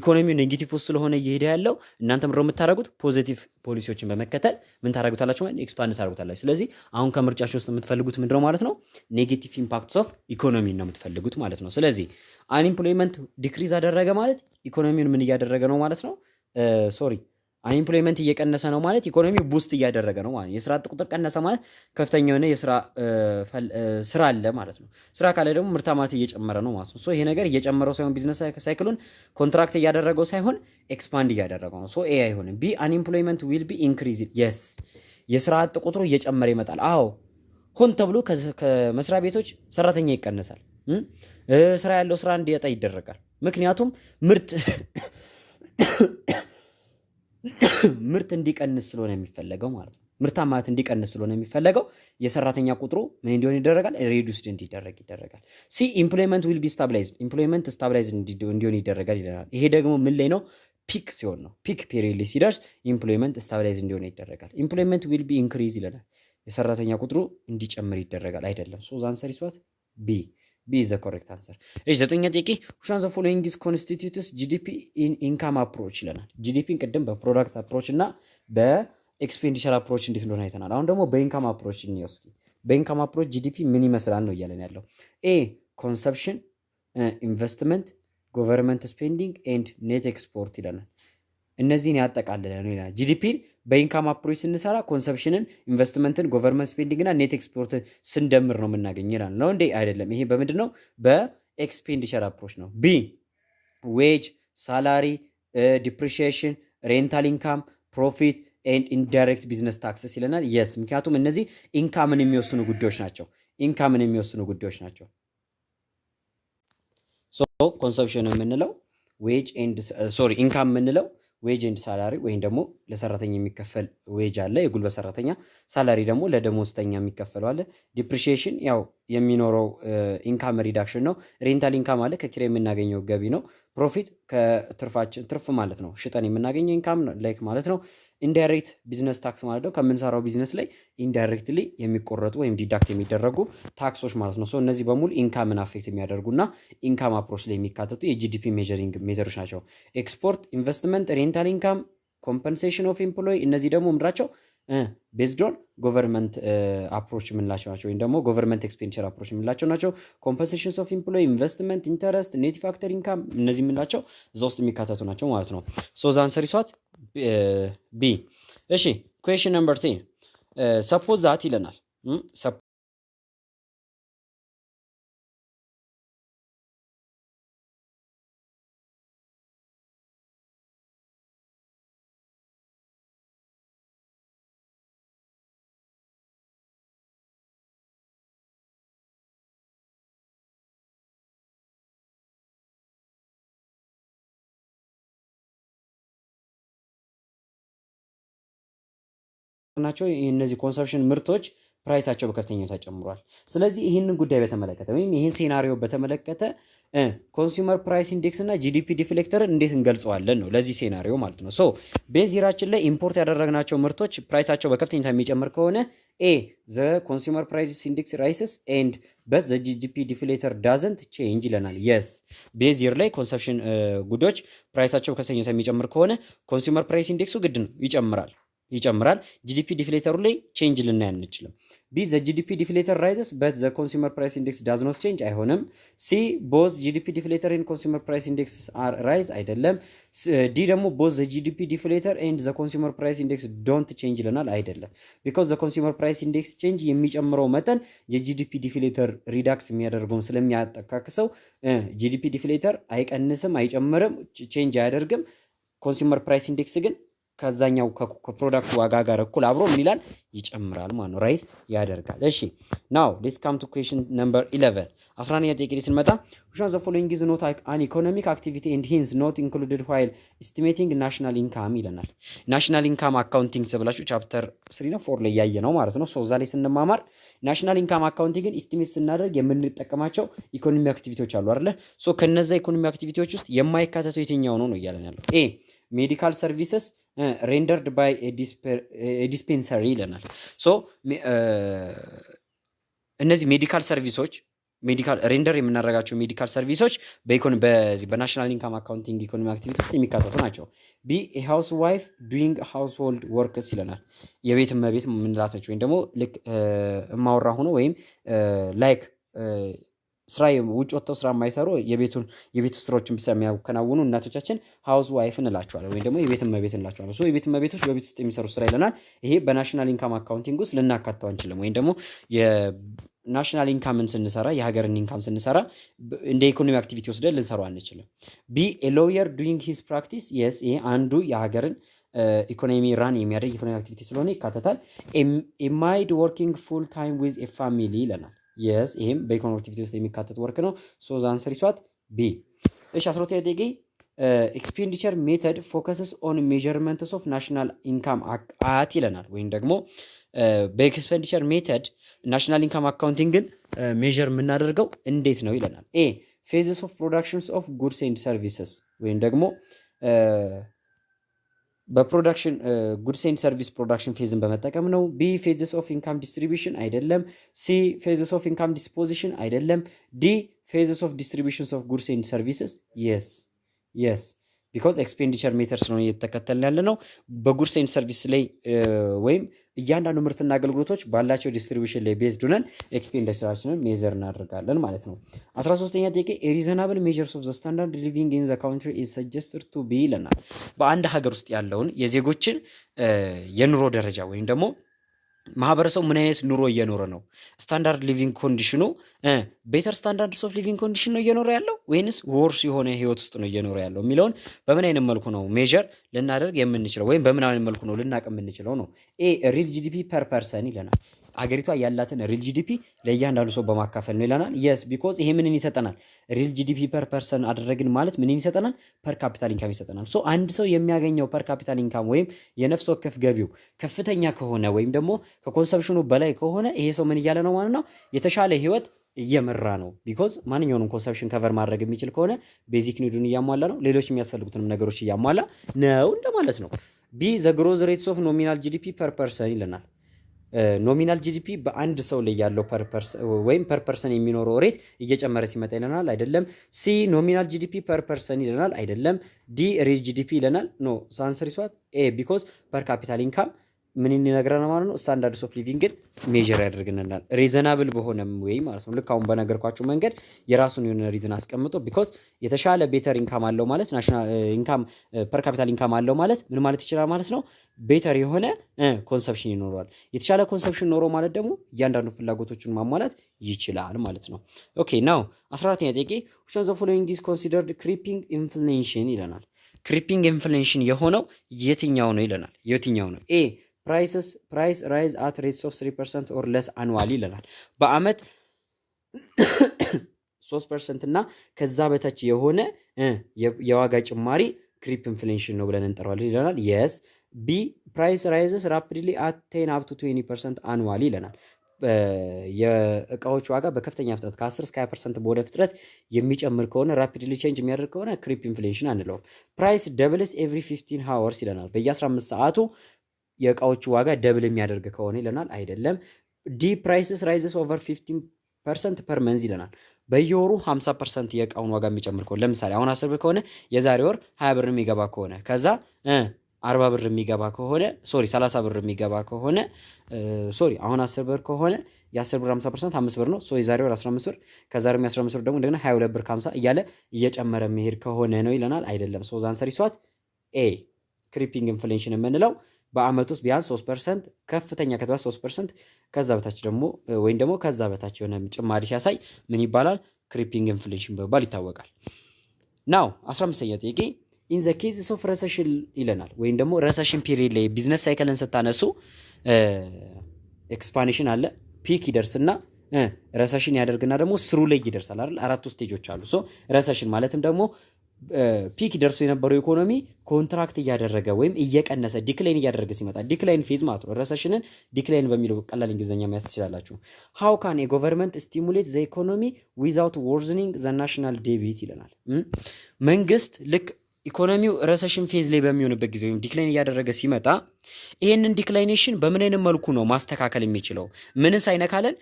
ኢኮኖሚው negative ውስጥ ስለሆነ እየሄደ ያለው እናንተ ምንድነው የምታደርጉት? Positive ፖሊሲዎችን በመከተል ምን ታደርጉታላችሁ ማለት expand ታደርጉታላችሁ። ስለዚህ አሁን ከምርጫችሁ ውስጥ የምትፈልጉት ምንድነው ማለት ነው? Negative impacts of economy ነው የምትፈልጉት ማለት ነው። ስለዚህ unemployment decrease አደረገ ማለት ኢኮኖሚውን ምን እያደረገ ነው ማለት ነው? Sorry፣ unemployment እየቀነሰ ነው ማለት ኢኮኖሚው boost እያደረገ ነው ማለት ነው። የስራ አጥ ቁጥር ቀነሰ ማለት ከፍተኛ የሆነ የስራ ስራ አለ ማለት ነው። ስራ ካለ ደግሞ ምርታማነት እየጨመረ ነው ማለት ነው። So ይሄ ነገር እየጨመረው ሳይሆን፣ business cycle ኡን contract እያደረገው ሳይሆን expand እያደረገው ነው። So A አይሆንም። B unemployment will be increase፣ yes፣ የስራ አጥ ቁጥሩ እየጨመረ ይመጣል። አዎ፣ ሆን ተብሎ ከመስሪያ ቤቶች ሰራተኛ ይቀነሳል። ስራ ያለው ስራ እንዲያጣ ይደረጋል። ምክንያቱም ምርት እንዲቀንስ ስለሆነ የሚፈለገው ማለት ነው። ምርታማነት እንዲቀንስ ስለሆነ የሚፈለገው የሰራተኛ ቁጥሩ ምን እንዲሆን ይደረጋል? Reduced እንዲደረግ ይደረጋል። C employment will be stabilized፣ employment stabilized እንዲሆን ይደረጋል ይለናል። ይሄ ደግሞ ምን ላይ ነው? Peak ሲሆን ነው። Peak period ላይ ሲደርስ employment stabilize እንዲሆን ይደረጋል። Employment will be increase ይለናል። የሰራተኛ ቁጥሩ እንዲጨምር ይደረጋል። አይደለም። So the answer is what? B። B is the correct answer። እሺ፣ ዘጠኛ ጥያቄ፣ which one the following is constitutes GDP in income approach ይለናል። GDP ን ቅድም በ product approach እና በ expenditure approach እንዴት እንደሆነ አይተናል። አሁን ደግሞ በ income approach እንየው እስኪ። በ income approach GDP ምን ይመስላል ነው እያለን ያለው። A consumption፣ investment፣ government spending and net export ይለናል። እነዚህን ያጠቃልለ ነው ይለናል። GDP ን በ income approach ስንሰራ consumption ን፣ investment ን፣ government spending እና net export ን ስንደምር ነው የምናገኝ ይላል። ነው እንዴ? አይደለም። ይሄ በምንድን ነው? በ expenditure approach ነው። B wage፣ salary፣ depreciation፣ rental income፣ profit and indirect business taxes ይለናል። Yes፣ ምክንያቱም እነዚህ income ን የሚወስኑ ጉዳዮች ናቸው። Income ን የሚወስኑ ጉዳዮች ናቸው። So consumption የምንለው wage and sorry income የምንለው wage and salary ወይም ደግሞ ለሰራተኛ የሚከፈል wage አለ፣ የጉልበት ሰራተኛ፣ salary ደግሞ ለደሞዝተኛ የሚከፈለው አለ። Depreciation ያው የሚኖረው income reduction ነው። Rental income አለ፣ ከኪራይ የምናገኘው ገቢ ነው። Profit ከትርፋችን ትርፍ ማለት ነው፣ ሽጠን የምናገኘው income like ማለት ነው። Indirect business tax ማለት ነው ከምንሰራው ቢዝነስ ላይ indirectly የሚቆረጡ ወይም deduct የሚደረጉ tax ኦች ማለት ነው። So እነዚህ በሙሉ income ን affect የሚያደርጉና income approach ላይ የሚካተቱ የ GDP measuring method ኦች ናቸው። Export፣ investment፣ rental income፣ compensation of employee እነዚህ ደግሞ ምንድናቸው? Based on government approach የምንላቸው ናቸው፣ ወይም ደግሞ government expenditure approach የምንላቸው ናቸው። Compensation of employee፣ investment፣ interest፣ net factor income እነዚህ የምንላቸው እዛ ውስጥ የሚካተቱ ናቸው ማለት ነው። So the answer is what? B። እሺ፣ question number 10፣ suppose that ይለናል። ያደረግናቸው እነዚህ consumption ምርቶች price ኣቸው በከፍተኛ ሁኔታ ጨምሯል። ስለዚህ ይህንን ጉዳይ በተመለከተ ወይም ይህን scenario በተመለከተ consumer price index እና GDP deflator ን እንዴት እንገልጸዋለን ነው ለዚህ scenario ማለት ነው። So base year ኣችን ላይ import ያደረግናቸው ምርቶች price ኣቸው በከፍተኛ ሁኔታ የሚጨምር ከሆነ፣ A, the consumer price index rises and but the GDP deflator doesn't change ይለናል። Yes, base year ላይ consumption good ኦች price ኣቸው በከፍተኛ ሁኔታ የሚጨምር ከሆነ consumer price index ኡ ግድ ነው ይጨምራል ይጨምራል። GDP deflator ኡ ላይ change ልናይ አንችልም። B, the GDP deflator rises but the consumer price index does not change፣ አይሆንም። C, both GDP deflator and consumer price index are rise፣ አይደለም። D ደግሞ both the GDP deflator and the consumer price index don't change ይለናል። አይደለም። Because the consumer price index change የሚጨምረው መጠን የ GDP deflator reduce የሚያደርገውን ስለሚያጠካክሰው GDP deflator አይቀንስም፣ አይጨምርም፣ change አያደርግም። Consumer price index ግን ከዛኛው ከ product ኡ ዋጋ ጋር እኩል አብሮ ምን ይላል? ይጨምራል ማለት ነው፣ rise ያደርጋል። እሺ፣ now let's come to question number 11። 11ኛ ጥያቄ ላይ ስንመጣ፣ which one the following is not an economic activity and hence not included while estimating national income ይለናል። National income accounting ተብላችሁ chapter 3 ነው 4 ላይ ያየ ነው ማለት ነው። So እዛ ላይ ስንማማር national income accounting ን estimate ስናደርግ የምንጠቀማቸው economy activity ዎች አሉ አይደለ? So ከነዛ economy activity ዎች ውስጥ የማይካተተው የትኛው ነው ነው እያለን ያለው። A, medical services rendered by dispensary ይለናል። So እነዚህ medical service ኦች፣ medical render የምናደርጋቸው medical service ኦች በዚህ በ national income accounting economy activity ውስጥ የሚካተቱ ናቸው። B, housewife doing household works ይለናል። የቤት እመቤት የምንላት ነች፣ ወይም ደግሞ ልክ እማወራ ሆኖ ወይም like ስራ ውጭ ወጥተው ስራ የማይሰሩ፣ የቤቱን የቤት ስራዎችን ብቻ የሚያከናውኑ እናቶቻችን housewife እንላቸዋለን ወይም ደግሞ የቤት እመቤት እንላቸዋለን። So የቤት እመቤቶች በቤት ውስጥ የሚሰሩ ስራ ይለናል። ይሄ በ national income accounting ውስጥ ልናካተው አንችልም። ወይም ደግሞ የ national income ን ስንሰራ፣ የሀገርን income ስንሰራ እንደ economy activity ወስደን ልንሰራው አንችልም። B, lawyer doing his practice፣ yes፣ ይሄ አንዱ የሀገርን economy run የሚያደርግ economy activity ስለሆነ ይካተታል። Maid working full time with a family ይለናል። Yes፣ ይሄም በ economy activity ውስጥ የሚካተት work ነው። So the answer is what? B። እሺ፣ 12ኛ ጥያቄ፣ expenditure method focuses on measurements of national income at ይለናል። ወይም ደግሞ በ expenditure method national income accounting ን measure የምናደርገው እንዴት ነው ይለናል። A, phases of productions of goods and services፣ ወይም ደግሞ በ production goods and service production phase ን በመጠቀም ነው። B, phases of income distribution፣ አይደለም። C, phases of income disposition፣ አይደለም። D, phases of distributions of goods and services፣ yes, because expenditure method ስለሆነ እየተከተልን ያለ ነው። በ goods and service ላይ ወይም እያንዳንዱ ምርትና አገልግሎቶች ባላቸው distribution ላይ based ሆነን expenditure ኣችንን measure እናደርጋለን ማለት ነው። 13ኛ ጥያቄ፣ reasonable measures of the standard living in the country is suggested to be ይለናል። በአንድ ሀገር ውስጥ ያለውን የዜጎችን የኑሮ ደረጃ ወይም ደግሞ ማህበረሰቡ ምን አይነት ኑሮ እየኖረ ነው? Standard living condition ኑ better standard of living condition ነው እየኖረ ያለው ወይንስ worse የሆነ ህይወት ውስጥ ነው እየኖረ ያለው የሚለውን በምን አይነት መልኩ ነው measure ልናደርግ የምንችለው ወይም በምን አይነት መልኩ ነው ልናቅ የምንችለው ነው። A, real GDP per person ይለናል። አገሪቷ ያላትን real GDP ለእያንዳንዱ ሰው በማካፈል ነው ይለናል። Yes, because ይሄ ምንን ይሰጠናል? Real GDP per person አደረግን ማለት ምንን ይሰጠናል? Per capital income ይሰጠናል። So አንድ ሰው የሚያገኘው per capital income ወይም የነፍስ ወከፍ ገቢው ከፍተኛ ከሆነ ወይም ደግሞ ከ consumption ኑ በላይ ከሆነ ይሄ ሰው ምን እያለ ነው ማለት ነው? የተሻለ ህይወት እየመራ ነው። Because ማንኛውንም consumption cover ማድረግ የሚችል ከሆነ basic need ኡን እያሟላ ነው፣ ሌሎች የሚያስፈልጉትንም ነገሮች እያሟላ ነው እንደማለት ነው። B, the growth rates of nominal GDP per person ይለናል። Nominal GDP በአንድ ሰው ላይ ያለው ወይም per person የሚኖረው rate እየጨመረ ሲመጣ ይለናል። አይደለም። C, nominal GDP per person ይለናል። አይደለም። D, real GDP ይለናል። No, answer is what? A, because per capital income ምን ይነግረናል ማለት ነው? Standards of living ን measure ያደርግልናል reasonable በሆነ way ማለት ነው። ልክ አሁን በነገርኳችሁ መንገድ የራሱን የሆነ reason አስቀምጦ፣ because የተሻለ better income አለው ማለት፣ national income per capital income አለው ማለት ምን ማለት ይችላል ማለት ነው? Better የሆነ consumption ይኖረዋል። የተሻለ consumption ኖሮ ማለት ደግሞ እያንዳንዱ ፍላጎቶቹን ማሟላት ይችላል ማለት ነው። Okay, now 14ኛ ጥያቄ፣ which of the following is considered creeping inflation ይለናል። Creeping inflation የሆነው የትኛው ነው ይለናል። የትኛው ነው? A, price rise at rates of 3% or less annually ይለናል። በአመት 3% እና ከዛ በታች የሆነ የዋጋ ጭማሪ creep inflation ነው ብለን እንጠራዋለን ይለናል። Yes. B, price rises rapidly at 10 up to 20% annually ይለናል። የእቃዎች ዋጋ በከፍተኛ ፍጥነት ከ10 እስከ 20% በሆነ ፍጥነት የሚጨምር ከሆነ፣ rapidly change የሚያደርግ ከሆነ creep inflation አንለውም። Price doubles every 15 hours ይለናል። በየ15 ሰዓቱ የእቃዎቹ ዋጋ double የሚያደርግ ከሆነ ይለናል። አይደለም። D, prices rises over 15% per month ይለናል። በየወሩ 50% የእቃውን ዋጋ የሚጨምር ከሆነ፣ ለምሳሌ አሁን 10 ብር ከሆነ የዛሬ ወር 20 ብር የሚገባ ከሆነ፣ ከዛ 40 ብር የሚገባ ከሆነ፣ sorry፣ 30 ብር የሚገባ ከሆነ፣ sorry፣ አሁን 10 ብር ከሆነ የ10 ብር 50% 5 ብር ነው። So የዛሬ ወር 15 ብር፣ ከዛ ደግሞ 15 ብር ደግሞ እንደገና 22 ብር ከ50 እያለ እየጨመረ የሚሄድ ከሆነ ነው ይለናል። አይደለም። So the answer is what? A። Creeping inflation የምንለው በአመት ውስጥ ቢያንስ 3%፣ ከፍተኛ ከተባለ 3%፣ ከዛ በታች ደግሞ ወይም ደግሞ ከዛ በታች የሆነ ጭማሪ ሲያሳይ ምን ይባላል? Creeping inflation በመባል ይታወቃል። Now 15ኛው ጥያቄ in the cases of recession ይለናል። ወይም ደግሞ recession period ላይ business cycle ን ስታነሱ expansion አለ፣ peak ይደርስና recession ያደርግና ደግሞ trough ላይ ይደርሳል አይደል? አራቱ stage ኦች አሉ። So recession ማለትም ደግሞ peak ደርሶ የነበረው ኢኮኖሚ contract እያደረገ ወይም እየቀነሰ decline እያደረገ ሲመጣ decline phase ማለት ነው። Recession ን decline በሚለው ቀላል እንግሊዝኛ መያዝ ትችላላችሁ። How can a government stimulate the economy without worsening the national debt ይለናል። መንግስት ልክ ኢኮኖሚው recession phase ላይ በሚሆንበት ጊዜ ወይም decline እያደረገ ሲመጣ ይሄንን declination በምን አይነት መልኩ ነው ማስተካከል የሚችለው? ምንን ሳይነካለን?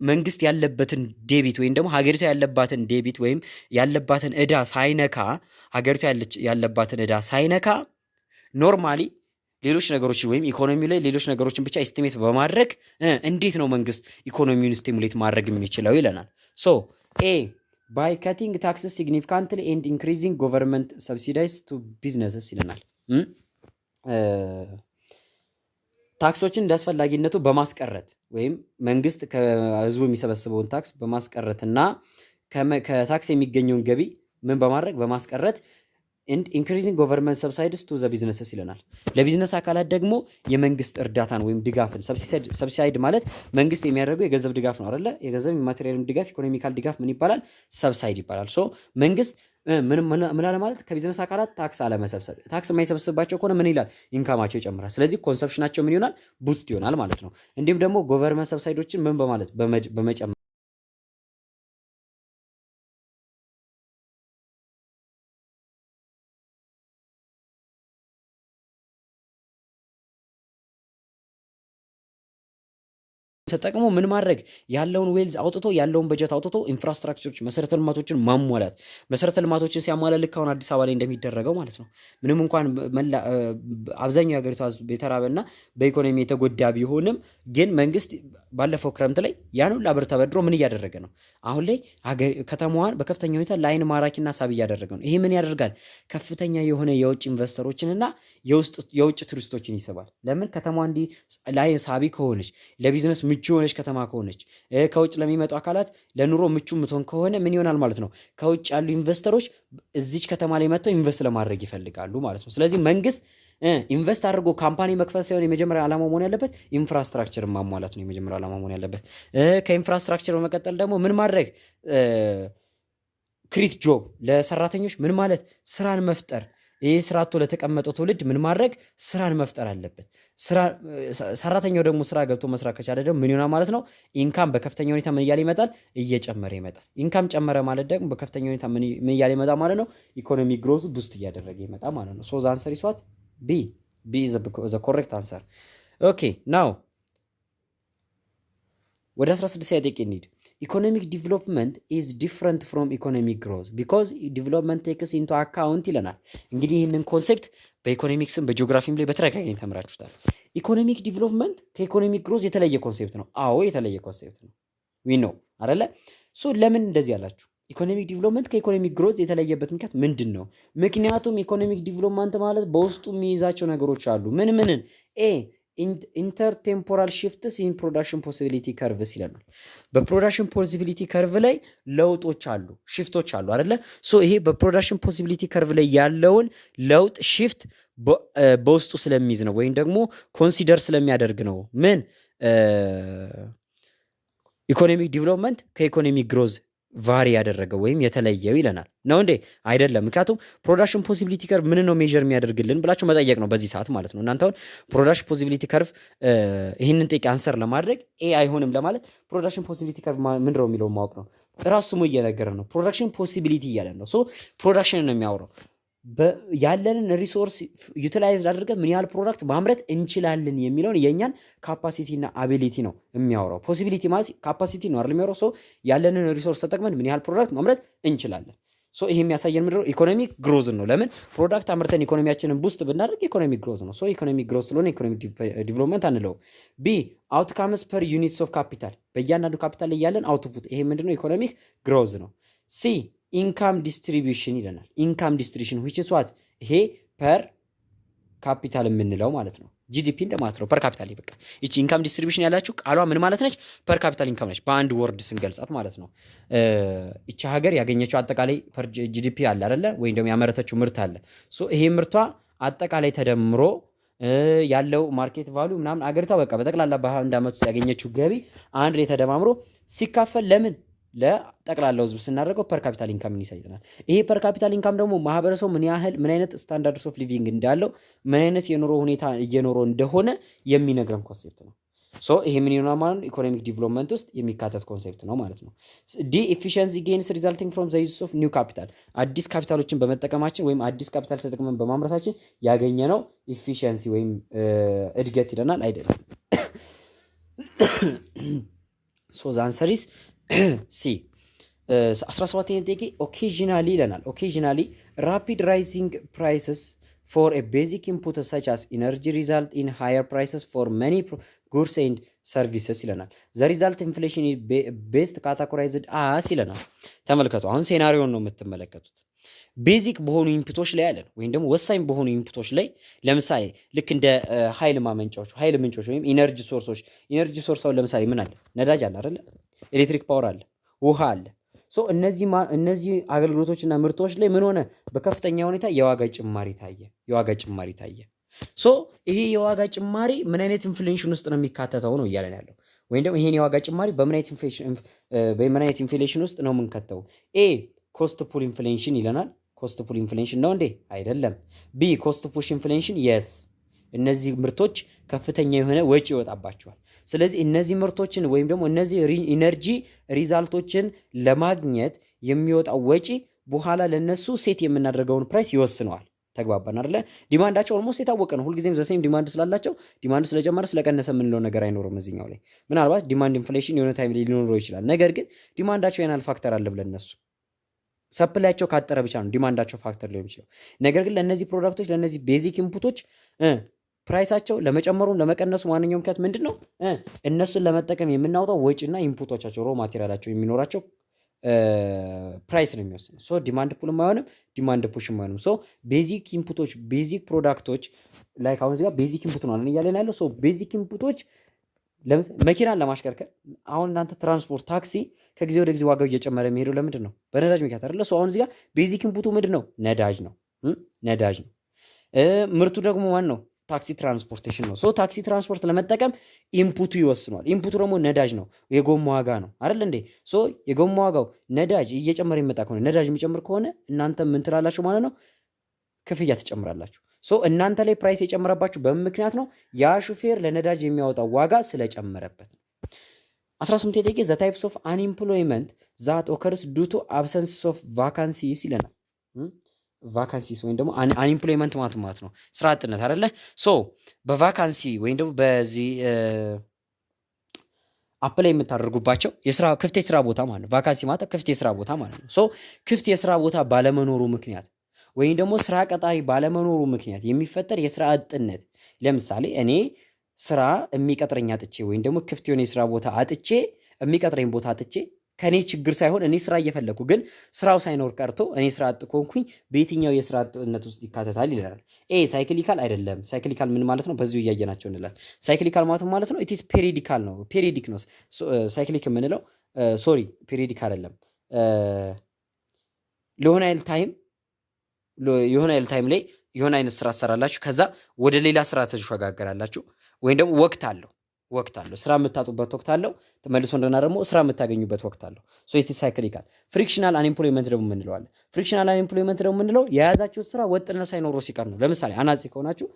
መንግስት ያለበትን debt ወይም ደግሞ ሀገሪቷ ያለባትን debt ወይም ያለባትን እዳ ሳይነካ፣ ሀገሪቷ ያለባትን እዳ ሳይነካ normally ሌሎች ነገሮችን ወይም ኢኮኖሚው ላይ ሌሎች ነገሮችን ብቻ estimate በማድረግ እንዴት ነው መንግስት ኢኮኖሚውን stimulate ማድረግ የሚችለው ይለናል። So A, by cutting taxes significantly and increasing government subsidies to businesses ይለናል። ታክሶችን እንደ አስፈላጊነቱ በማስቀረት ወይም መንግስት ከህዝቡ የሚሰበስበውን ታክስ በማስቀረትና ከታክስ የሚገኘውን ገቢ ምን በማድረግ በማስቀረት increasing government subsidies to the businesses ይለናል። ለቢዝነስ አካላት ደግሞ የመንግስት እርዳታን ወይም ድጋፍን፣ subside ማለት መንግስት የሚያደርገው የገንዘብ ድጋፍ ነው አይደለ? የገንዘብ የ material ድጋፍ፣ economical ድጋፍ ምን ይባላል? Subside ይባላል። So መንግስት ምን አለ ማለት ከቢዝነስ አካላት ታክስ አለመሰብሰብ። ታክስ የማይሰበስብባቸው ከሆነ ምን ይላል? Income ኣቸው ይጨምራል። ስለዚህ consumption ኣቸው ምን ይሆናል? Boost ይሆናል ማለት ነው። እንዲሁም ደግሞ government subsidy ዎችን ምን በማለት በመጨመር ተጠቅሞ ምን ማድረግ? ያለውን wealth አውጥቶ፣ ያለውን በጀት አውጥቶ infrastructure ኦች መሰረተ ልማቶችን ማሟላት። መሰረተ ልማቶችን ሲያሟላ ልክ አሁን አዲስ አበባ ላይ እንደሚደረገው ማለት ነው። ምንም እንኳን አብዛኛው የሀገሪቷ ሕዝብ የተራበና በኢኮኖሚ የተጎዳ ቢሆንም ግን መንግስት ባለፈው ክረምት ላይ ያን ሁላ ብር ተበድሮ ምን እያደረገ ነው? አሁን ላይ ከተማዋን በከፍተኛ ሁኔታ ለአይን ማራኪና ሳቢ እያደረገ ነው። ይሄ ምን ያደርጋል? ከፍተኛ የሆነ የውጭ ኢንቨስተሮችንና የውጭ ቱሪስቶችን ይስባል። ለምን? ከተማዋ እንዲህ ለአይን ሳቢ ከሆነች፣ ለቢዝነስ ምቹ የሆነች ከተማ ከሆነች፣ ከውጭ ለሚመጡ አካላት ለኑሮ ምቹ የምትሆን ከሆነ ምን ይሆናል ማለት ነው? ከውጭ ያሉ ኢንቨስተሮች እዚች ከተማ ላይ መጥተው invest ለማድረግ ይፈልጋሉ ማለት ነው። ስለዚህ መንግስት invest አድርጎ company መክፈት ሳይሆን የመጀመሪያ ዓላማው መሆን ያለበት infrastructure ማሟላት ነው። የመጀመሪያ ዓላማ መሆን ያለበት። ከ infrastructure በመቀጠል ደግሞ ምን ማድረግ? Create job፣ ለሰራተኞች ምን ማለት ስራን መፍጠር። ይህ ስራ አጥቶ ለተቀመጠው ትውልድ ምን ማድረግ? ስራን መፍጠር አለበት። ሰራተኛው ደግሞ ስራ ገብቶ መስራት ከቻለ ደግሞ ምን ይሆናል ማለት ነው? Income በከፍተኛ ሁኔታ ምን እያለ ይመጣል? እየጨመረ ይመጣል። Income ጨመረ ማለት ደግሞ በከፍተኛ ሁኔታ ምን እያለ ይመጣል ማለት ነው? Economy growth boost እያደረገ ይመጣል ማለት ነው። So the answer is what? B. B is the correct answer። Okay, now ወደ 16 ጥያቄ እንሂድ። Economic development is different from economic growth because development takes into account ይለናል። እንግዲህ ይህንን concept በ economics ም በጂኦግራፊም ላይ በተደጋጋሚ ተምራችሁታል። Economic development ከ economic growth የተለየ concept ነው። አዎ፣ የተለየ concept ነው። We know አይደለ? So ለምን እንደዚህ ያላችሁ? Economic development ከ economic growth የተለየበት ምክንያት ምንድን ነው? ምክንያቱም economic development ማለት በውስጡ የሚይዛቸው ነገሮች አሉ። ምን ምንን? A, intertemporal shifts in production possibility curves ይለናል። በ production possibility curve ላይ ለውጦች አሉ፣ shift ኦች አሉ አይደለ? So ይሄ በ production possibility curve ላይ ያለውን ለውጥ shift በውስጡ ስለሚይዝ ነው ወይም ደግሞ consider ስለሚያደርግ ነው። ምን economic development ከ economic growth Vary ያደረገው ወይም የተለየው ይለናል። ነው እንዴ? አይደለም። ምክንያቱም production possibility curve ምን ነው measure የሚያደርግልን ብላችሁ መጠየቅ ነው በዚህ ሰዓት ማለት ነው። እናንተ አሁን production possibility curve ይህንን ጥያቄ answer ለማድረግ A አይሆንም ለማለት production possibility curve ምንድን ነው የሚለውን ማወቅ ነው። ራሱ ስሙ እየነገረ ነው። Production possibility እያለን ነው። So production ነው የሚያወራው። ያለንን resource utilize አድርገን ምን ያህል product ማምረት እንችላለን የሚለውን የእኛን capacity እና ability ነው የሚያወራው። Possibility ማለት capacity ነው አይደል የሚያወራው። So ያለንን resource ተጠቅመን ምን ያህል product ማምረት እንችላለን። So ይሄ የሚያሳየን ምንድነው? Economic growth ነው። ለምን product አምርተን ኢኮኖሚያችንን boost ብናደርግ economic growth ነው። So economic growth ስለሆነ economic development አንለውም። B, outcomes per units of capital፣ በእያንዳንዱ ካፒታል ላይ ያለን output፣ ይሄ ምንድነው? Economic growth ነው። C, income distribution ይለናል። Income distribution, which is what? ይሄ per capital የምንለው ማለት ነው። GDP እንደማለት ነው። Per capital በቃ ይቺ income distribution ያላችሁ ቃሏ ምን ማለት ነች? Per capital income ነች፣ በአንድ word ስንገልጻት ማለት ነው። ይቺ ሀገር ያገኘችው አጠቃላይ per GDP አለ አይደለ? ወይም ደግሞ ያመረተችው ምርት አለ። So ይሄ ምርቷ አጠቃላይ ተደምሮ ያለው market value ምናምን አገሪቷ በቃ በጠቅላላ በ1 ዓመት ውስጥ ያገኘችው ገቢ አንድ ላይ ተደማምሮ ሲካፈል ለምን ለጠቅላላው ህዝብ ስናደርገው per capital income ይሰጠናል። ይሄ per capital income ደግሞ ማህበረሰቡ ምን ያህል ምን አይነት standards of living እንዳለው፣ ምን አይነት የኑሮ ሁኔታ እየኖረ እንደሆነ የሚነግረን concept ነው። So ይሄ ምን ይሆናል ማለት ነው? Economic development ውስጥ የሚካተት concept ነው ማለት ነው። D, efficiency gains resulting from the use of new capital፣ አዲስ ካፒታሎችን በመጠቀማችን ወይም አዲስ ካፒታል ተጠቅመን በማምረታችን ያገኘነው efficiency ወይም እድገት ይለናል። አይደለም። So the answer is C። 17ኛ ጥያቄ occasionally ይለናል። Occasionally, rapid rising prices for a basic input such as energy result in higher prices for many goods and services ይለናል። The result inflation best categorized as ይለናል። ተመልከቱ፣ አሁን scenario ን ነው የምትመለከቱት። Basic በሆኑ input ኦች ላይ አለን ወይም ደግሞ ወሳኝ በሆኑ input ኦች ላይ፣ ለምሳሌ ልክ እንደ ኃይል ማመንጫዎች፣ ኃይል ምንጮች ወይም energy source ኦች። Energy source አሁን ለምሳሌ ምን አለ? ነዳጅ አለ አይደለ? Electric power አለ፣ ውሃ አለ። So እነዚህ አገልግሎቶችና ምርቶች ላይ ምን ሆነ? በከፍተኛ ሁኔታ የዋጋ ጭማሪ ታየ። የዋጋ ጭማሪ ታየ። So ይሄ የዋጋ ጭማሪ ምን አይነት inflation ውስጥ ነው የሚካተተው ነው እያለን ያለው፣ ወይም ደግሞ ይሄን የዋጋ ጭማሪ በምን አይነት inflation ውስጥ ነው የምንከተው? A, cost pull inflation ይለናል። Cost pull inflation ነው እንዴ? አይደለም። B, cost push inflation, yes። እነዚህ ምርቶች ከፍተኛ የሆነ ወጪ ይወጣባቸዋል። ስለዚህ እነዚህ ምርቶችን ወይም ደግሞ እነዚህ energy result ኦችን ለማግኘት የሚወጣው ወጪ በኋላ ለነሱ set የምናደርገውን price ይወስነዋል። ተግባባን አይደለ? Demand ኣቸው almost የታወቀ ነው። ሁልጊዜም the same demand ስላላቸው demand ስለጨመረ ስለቀነሰ የምንለው ነገር አይኖርም። እዚኛው ላይ ምናልባት demand inflation የሆነ time ላይ ሊኖረው ይችላል። ነገር ግን demand ኣቸው ያን ያህል factor አለ ብለን እነሱ supply ያቸው ካጠረ ብቻ ነው demand ኣቸው factor ሊሆን ይችላል። ነገር ግን ለእነዚህ product ኦች፣ ለእነዚህ basic input ኦች price ኣቸው ለመጨመሩም ለመቀነሱ ዋነኛው ምክንያት ምንድን ነው? እነሱን ለመጠቀም የምናወጣው ወጪና input ኦቻቸው፣ raw material ኣቸው የሚኖራቸው price ነው የሚወስነው። So demand pull ም አይሆንም፣ demand push ም አይሆንም። So basic input ኦች፣ basic product ኦች like አሁን እዚህ ጋር basic input ነው አለን እያለን ያለው። So basic input ኦች መኪናን ለማሽከርከር አሁን እናንተ ትራንስፖርት ታክሲ ከጊዜ ወደ ጊዜ ዋጋው እየጨመረ የሚሄደው ለምንድን ነው? በነዳጅ ምክንያት አይደለ? So አሁን እዚህ ጋር basic input ኡ ምንድን ነው? ነዳጅ ነው። ነዳጅ ነው። ምርቱ ደግሞ ማን ነው? ታክሲ transportation ነው። So ታክሲ ትራንስፖርት ለመጠቀም input ኡ ይወስነዋል። Input ኡ ደግሞ ነዳጅ ነው፣ የጎማ ዋጋ ነው አይደል እንዴ? So የጎማ ዋጋው ነዳጅ እየጨመረ የሚመጣ ከሆነ፣ ነዳጅ የሚጨምር ከሆነ እናንተ ምን ትላላችሁ ማለት ነው? ክፍያ ትጨምራላችሁ። So እናንተ ላይ price የጨመረባችሁ በምን ምክንያት ነው? ያ ሹፌር ለነዳጅ የሚያወጣው ዋጋ ስለጨመረበት ነው። 18 ጥያቄ the types of unemployment that occurs due to absence of vacancies ይለናል። Vacancies ወይም ደግሞ unemployment ማለት ነው ስራ አጥነት አይደለ? So በ vacancy ወይም ደግሞ በዚህ apply የምታደርጉባቸው የስራ ክፍት የስራ ቦታ ማለት ነው። Vacancy ማለት ክፍት የስራ ቦታ ማለት ነው። So ክፍት የስራ ቦታ ባለመኖሩ ምክንያት ወይም ደግሞ ስራ ቀጣሪ ባለመኖሩ ምክንያት የሚፈጠር የስራ አጥነት፣ ለምሳሌ እኔ ስራ የሚቀጥረኝ አጥቼ ወይም ደግሞ ክፍት የሆነ የስራ ቦታ አጥቼ፣ የሚቀጥረኝ ቦታ አጥቼ፣ ከእኔ ችግር ሳይሆን እኔ ስራ እየፈለግኩ ግን ስራው ሳይኖር ቀርቶ እኔ ስራ አጥ ከሆንኩኝ በየትኛው የስራ አጥነት ውስጥ ይካተታል ይላል። A, cyclical አይደለም። Cyclical ምን ማለት ነው? በዚሁ እያየናቸው እንላለን። Cyclical ማለት ነው it's periodical ነው። Periodic ነው cyclic የምንለው። Sorry, periodic አይደለም። ለሆነ ያህል time የሆነ ያህል time ላይ የሆነ አይነት ስራ ትሰራላችሁ። ከዛ ወደ ሌላ ስራ ተሸጋገራላችሁ። ወይም ደግሞ ወቅት አለው። ወቅት አለው። ስራ የምታጡበት ወቅት አለው። ተመልሶ እንደገና ደግሞ ስራ የምታገኙበት ወቅት አለው። So it is cyclical። Frictional unemployment ደግሞ የምንለው አለ። Frictional unemployment ደግሞ የምንለው የያዛችሁት ስራ ወጥነት ሳይኖረው ሲቀር ነው። ለምሳሌ አናጺ ከሆናችሁ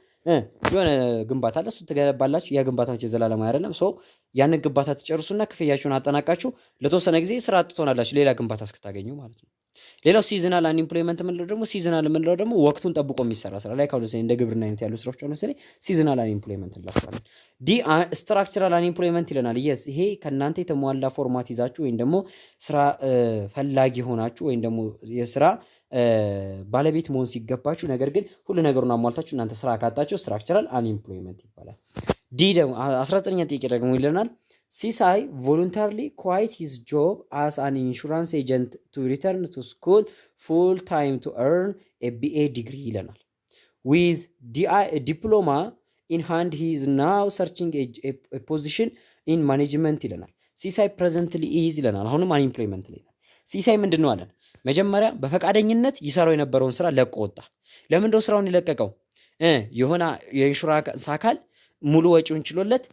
የሆነ ግንባታ አለ፣ እሱ ትገነባላችሁ። ያ ግንባታ የዘላለማዊ አይደለም። So ያንን ግንባታ ትጨርሱና ክፍያችሁን አጠናቃችሁ ለተወሰነ ጊዜ ስራ አጥ ትሆናላችሁ፣ ሌላ ግንባታ እስክታገኙ ማለት ነው። ሌላው seasonal unemployment የምንለው ደግሞ፣ seasonal የምንለው ደግሞ ወቅቱን ጠብቆ የሚሰራ ስራ ላይ ካሁን እንደ ግብርና አይነት ያሉ ስራዎች አሁን ለምሳሌ seasonal unemployment እንላቸዋለን። D structural unemployment ይለናል። Yes፣ ይሄ ከእናንተ የተሟላ format ይዛችሁ ወይም ደግሞ ስራ ፈላጊ ሆናችሁ ወይም ደግሞ የስራ ባለቤት መሆን ሲገባችሁ ነገር ግን ሁሉ ነገሩን አሟልታችሁ እናንተ ስራ ካጣችሁ structural unemployment ይባላል። D ደግሞ 19ኛ ጥያቄ ደግሞ ይለናል፣ ሲሳይ voluntarily quit his job as an insurance agent to return to school full time to earn a BA degree ይለናል። With diploma in hand, he is now searching position in management ይለናል። ሲሳይ presently is ይለናል። አሁንም unemployment ላይ። ሲሳይ ምንድን ነው አለን? መጀመሪያ በፈቃደኝነት ይሰራው የነበረውን ስራ ለቆ ወጣ። ለምንድነው ስራውን የለቀቀው? የሆነ የኢንሹራንስ አካል ሙሉ ወጪውን ችሎለት